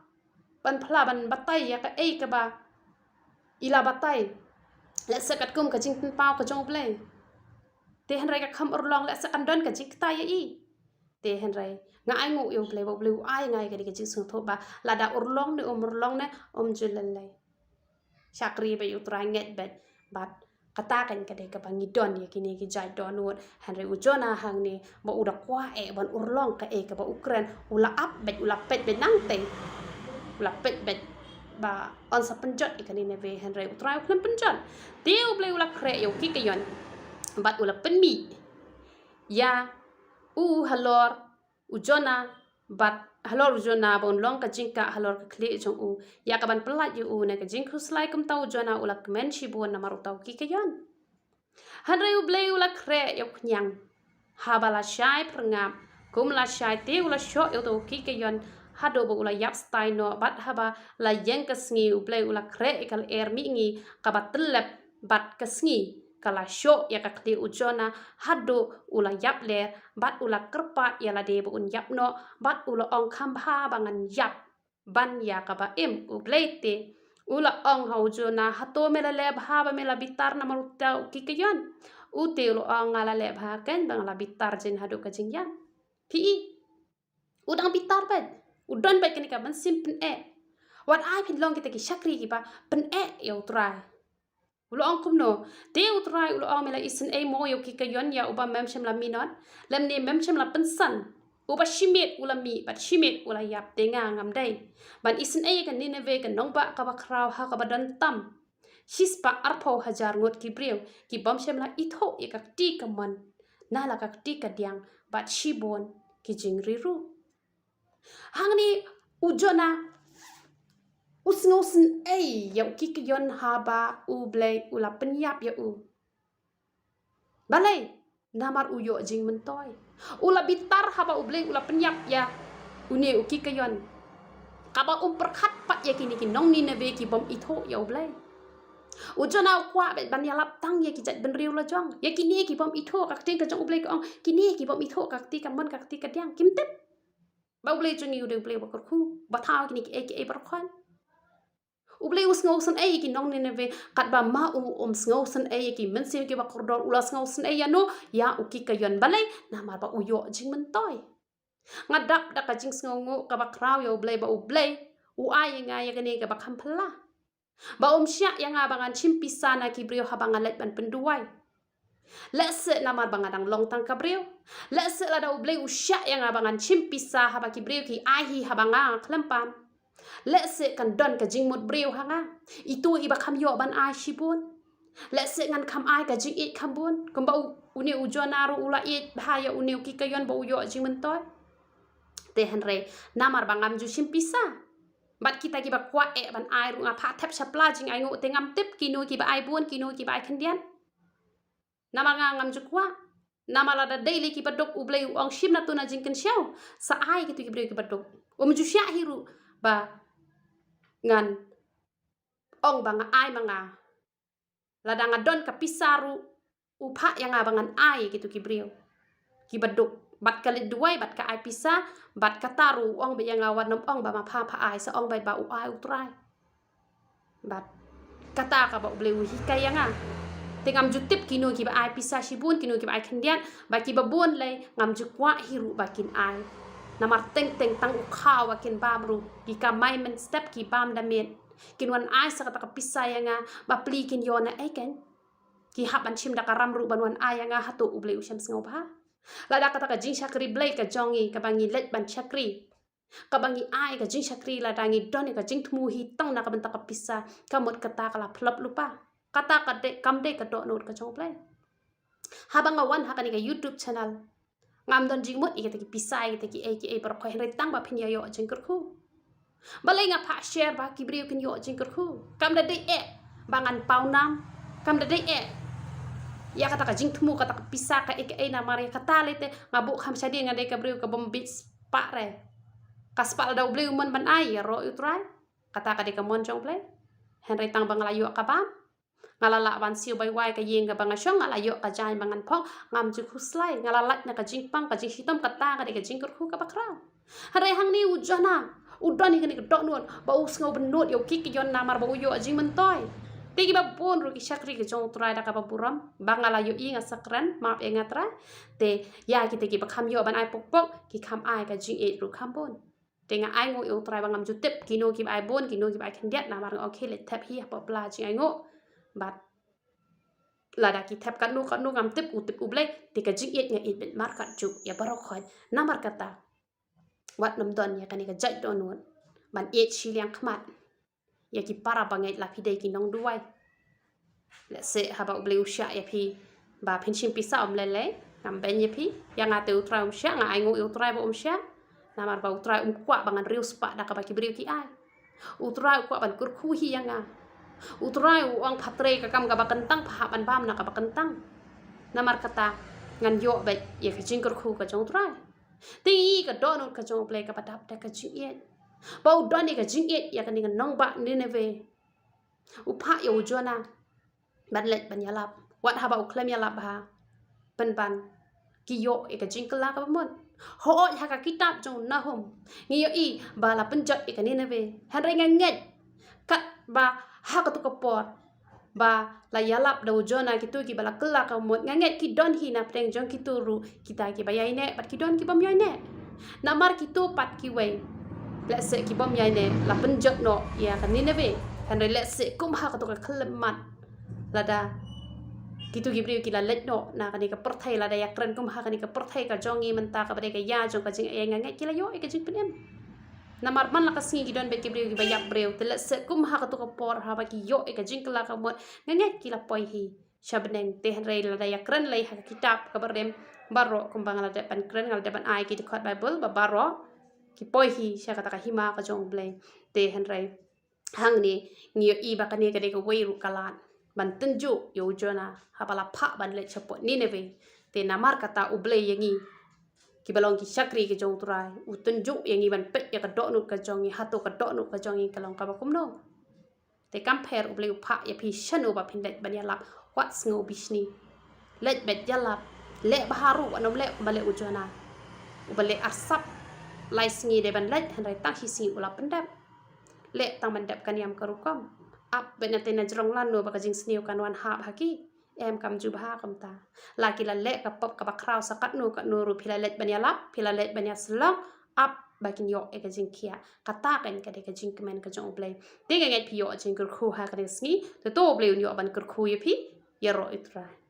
ban phla ban batai ïa kaei kaba i la batai. Lehse katkum ka jingpynpaw ka jong U Blei. Te hynrei ka kham urlong, lehse kan don ka jingktah ïa i. Te hynrei nga ainguh ïa U Blei ba U Blei u ai nga ïa ka dei ka jingsngewthuh ba lada urlong ne um urlong ne, um ju lei lei. Shakri beit ïa U Trai, ngeit beit. Bad kata kein ka dei kaba ngi don ïa kine ki jait dohnud. Hynrei u Jonah hangne ba u da kwah eh ban urlong kaei kaba u kren, u la ap beit, u la peit beit nangtei. U la peit beit ba yn sa pynjot ïa ka Nineveh, hynrei U Trai u khlem pynjot. Te U Blei u la khreh ïa u Gideon bad u la pynmih ïa u halor u Jonah, bad halor u Jonah ba un long ka jingkah halor ka khlieh jong u, ïa kaban pyllait ïa u na ka jingkhuslai. Kumta u Jonah u la kmen shibun namar uta u Gideon. Hynrei U Blei u la khreh ïa u khñiang. Haba la shai pyrngap kum la shai, te u la shoh ïa uta u Gideon haduh ba u la ïap stai noh. Bad haba la ïeng ka sngi, U Blei u la khreh ïa ka lyer mihngi kaba tyllep bad ka sngi ka la shoh ïa ka kti u Jonah haduh u la ïap ler, bad u la kyrpad ïa lade ba un ïap noh, bad u la ong kham bha ba ngan ïap ban ïa kaba im. U Blei te u la ong ha u Jonah, hato me la leh bha ba me la bitar namar uta u kikaïon? U te u la ong, nga la leh bha kein ba nga la bitar jin haduh ka jingïap. Phi i, u dang bitar bad u don bad kane ka mynsiem pyneh. Wat ai phin long kita ki shakri kiba pyneh ïa u Trai. U la ong kumno? Te u Trai u la ong, me la isynei mo ïa u kikaïon ïa uba mem shym la minot, lymne mem shym la pynsan? Uba shimet u la mih bad shimet u la ïap, te nga ngam dei ban isynei ïa ka Nineveh, ka nongbah kaba khraw ha kaba don tam shispah arphew hajar ngut ki briew ki bym shym la ithuh ïa ka kti kamon na la ka kti kadiang, bad shibun ki jingri ruh. Hangne u Jonah u sngewsynei ïa u kikaïon haba U Blei u la pynïap ïa u. Balei? Namar u ïoh jingmyntoi. U la bitar haba U Blei u la pynïap ïa une u kikaïon, kaba um pyrkhat pat ïa kine ki nong Nineveh ki bym ithuh ïa U Blei. U Jonah u kwah beit ban ïalap tang ïa ki jaitbynriew la jong, ïa kine ki bym ithuh ka ktien ka jong U Blei. Ka ong, kine ki bym ithuh ka kti kamon ka kti kadiang, kim tip ba U Blei jong ngi u dei U Blei uba kyrkhu, ba thaw kine kiei kiei baroh khoit. U Blei u sngewsynei ïa ki nong Nineveh katba ma u um sngewsynei ïa ki mynsiem kiba kordor. U la sngewsynei ïano? Ïa u kikaïon. Balei? Namar ba u ïoh jingmyntoi. Nga dap da ka jingsngewnguh kaba khraw ïa U Blei ba U Blei u ai ïa nga ïa kane kaba kham phylla. Ba um shah ïa nga ba ngan shim pisa na ki briew haba nga leit ban pynduwai. Lehse namar ba nga dang long tang ka briew. Lehse lada U Blei u shah ïa nga ba ngan shim pisa haba ki briew ki ai hi haba nga khlem pan, lehse kan don ka jingmut briew ha nga. Ito iba kham ïoh ban ai shibun. Lehse ngan kham ai ka jingïeit kham bun kumba u, une u Jonah ruh u la ïeit bha ïa une u kikaïon ba u ïoh jingmyntoi. Te hynrei namar ba ngam ju shim pisa, bad kita kiba kwah eh ban ai ruh nga phah thep shapla jingainguh, te ngam tip kino kiba ai bun, kino kiba ai khyndiat. Namar nga ngam ju kwah. Namar lada dei lei kiba duk, U Blei u ong, shim na tu na jingkynshew, sa ai kito ki briew kiba duk. Um ju shah hi ruh ba ngan ong ba nga ai ma nga. Lada nga don ka pisa ruh u phah ïa nga ba ngan ai kito ki briew kiba duk. Bad ka leit duwai bad ka ai pisa, bad kata ruh u ong beit ïa nga, wat nym ong ba ma pha pha ai, sa ong beit ba u ai U Trai. Bad kata kaba U Blei u hikai ïa nga. Te ngam ju tip kino kiba ai pisa shibun, kino kiba ai khyndiat, ba kiba bun lei ngam ju kwah hi ruh ba kin ai. Namar teng teng tang u khaw ba kin bam ruh, ki kamai mynstep ki bam da miet. Kin wan ai sa kata ka pisa ïa nga, ba pli kin ïoh na ei kein? Ki hap ban shim da ka ram ruh ban wan ai ïa nga, hato U Blei u shem sngewbha? Lada kata ka jingshakri Blei ka jong ngi kaba ngi leit ban shakri, kaba ngi ai ka jingshakri, lada ngi don ïa ka jingthmu hi tang na ka bynta ka pisa, ka mut kata ka la phlop lypa. Kata ka dei, kam dei ka dohnud ka jong U Blei. Haba nga wan ha kane ka YouTube channel, ngam don jingmut ïa kita ki pisa, ïa kita kiei kiei baroh khoit, hynrei tang ba phin ïa ïoh jingkyrkhu. Balei nga phah share? Ba ki briew kin ïoh jingkyrkhu. Kam da dei eh ba ngan paw nam, kam da dei eh ïa kata ka jingthmu, kata ka pisa, kaei kaei. Namar ïa kata lei te nga buh kham shadien, nga dei ka briew ka bym bit spah re. Ka spah lada U Blei u mon ban ai, ïaroh ïa U Trai. Kata ka dei ka mon jong U Blei. Hynrei tang ba nga la ïoh ka bam, nga la lah ban siew bai wai ka ïing kaba nga shong, nga la ïoh ka jaiñ ba ngan phong, ngam ju khuslai. Nga la lait na ka jingpang, ka jingshitom, kata ka dei ka jingkyrkhu kaba khraw. Hynrei hangne u Jonah u don hi kane ka dohnud ba u sngew bynnud ïa u kikaïon namar ba u ïoh jingmyntoi. Te kiba bun ruh ki shakri ka jong U Trai da kaba burom, ba nga la ïohi, nga sa kren, map ïa nga Trai. Te ïa kita kiba kham ïoh ban ai pok pok, ki kham ai ka jingïeit ruh kham bun. Te nga ainguh ïa U Trai ba ngam ju tip kino kiba ai bun, kino kiba ai khyndiat, namar nga ong khie leit thep hi hapoh pla jingainguh. Bad lada ki thep katno katno ngam tip, u tip U Blei. Te ka jingïeit nga ïeit beit markat juk ïa baroh khoit. Namar kata, wat nym don ïa kane ka jait dohnud ban ïeit shiliang khmat ïa ki para bangeit la phi dei ki nongduwai. Lehse haba U Blei u shah ïa phi ba phin shim pisa, um lei lei, ngam beiñ ïa phi. Ïa nga te U Trai um shah, nga ainguh ïa U Trai ba um shah. Namar ba U Trai um kwah ba ngan riewspah da kaba ki briew ki ai. U Trai u kwah ban kyrkhu hi ïa nga. U Trai u ong pha trei ka kam kaba kyntang, pha hap ban bam na kaba kyntang. Namar kata ngan ïoh beit ïa ka jingkyrkhu ka jong U Trai. Te ngi ïohi ka dohnud ka jong U Blei kaba dap da ka jingïeit. Ba u don ïa ka jingïeit ïa kane ka nongbah Nineveh. U phah ïa u Jonah ban leit ban ïalap. Wat haba u khlem ïalap bha, pynban ki ïoh ïa ka jingkylla kaba mut. Hooid, ha ka kitab jong u Nahum ngi ïohi ba la pynjot ïa ka Nineveh. Hynrei nga ngeit katba ha katu ka por ba la ïalap da u Jonah kito kiba la kylla kaba mut, nga ngeit ki don hi na pdeng jong kito ruh kita kiba ïaineh bad ki don kibym ïaineh. Namar kito pat kiwei, lehse kibym ïaineh la pynjot noh ïa ka Nineveh. Hynrei lehse kum ha katu ka khyllipmat, lada kito ki briew ki la leit noh na kane ka pyrthei, lada ïakren kum ha kane ka pyrthei ka jong ngi mynta kaba dei ka ïa jong ka jingaiei, nga ngeit ki la ïoh ïa ka jingpynim. Namar man la ka sngi ki don bad ki briew kiba ïap briew, te lehse kum ha katu ka por haba ki ïoh ïa ka jingkylla kaba mut, nga ngeit ki la poi hi sha bneng. Te hynrei lada ïakren lei ha ka kitab kaba rim baroh, kumba nga la dep ban kren, nga la dep ban ai ki dkhot Baibl ba baroh ki poi hi sha kata ka hima ka jong U Blei. Te hynrei hangne ngi ïohi ba kane ka dei kawei ruh ka lad ban tynjuh ïa u Jonah haba la phah ban leit shapoh Nineveh. Te namar kata U Blei ïa ngi kiba long ki shakri ka jong U Trai u tynjuh ïa ngi ban peit ïa ka dohnud ka jong ngi, hato ka dohnud ka jong ngi ka long kaba kumno. Te kam pher, U Blei u phah ïa phi shano ba phin leit ban ïalap. Wat sngew bishni. Leit beit ïalap. Leh bha ruh, wat nym leh kumba leh u Jonah uba leh arsap lai sngi dei ban leit, hynrei tang shi sngi u la pyndep. Leh tang ban dep ka niam ka rukom. Ap beit na te na jrong lano ba ka jingsniew kan wan hap ha ki. Em, kam ju bha kumta. La ki la leh ka pop kaba khraw sa katno katno ruh, phi la leit ban ïalap, phi la leit ban ïasyllok, ap ba kin ïoh ïa ka jingkhiah. Kata kan ka dei ka jingkmen ka jong U Blei. Te nga ngeit phi ïoh jingkyrkhu ha kane ka sngi. Te to U Blei un ïoh ban kyrkhu ïa phi. Ïaroh ïa U Trai.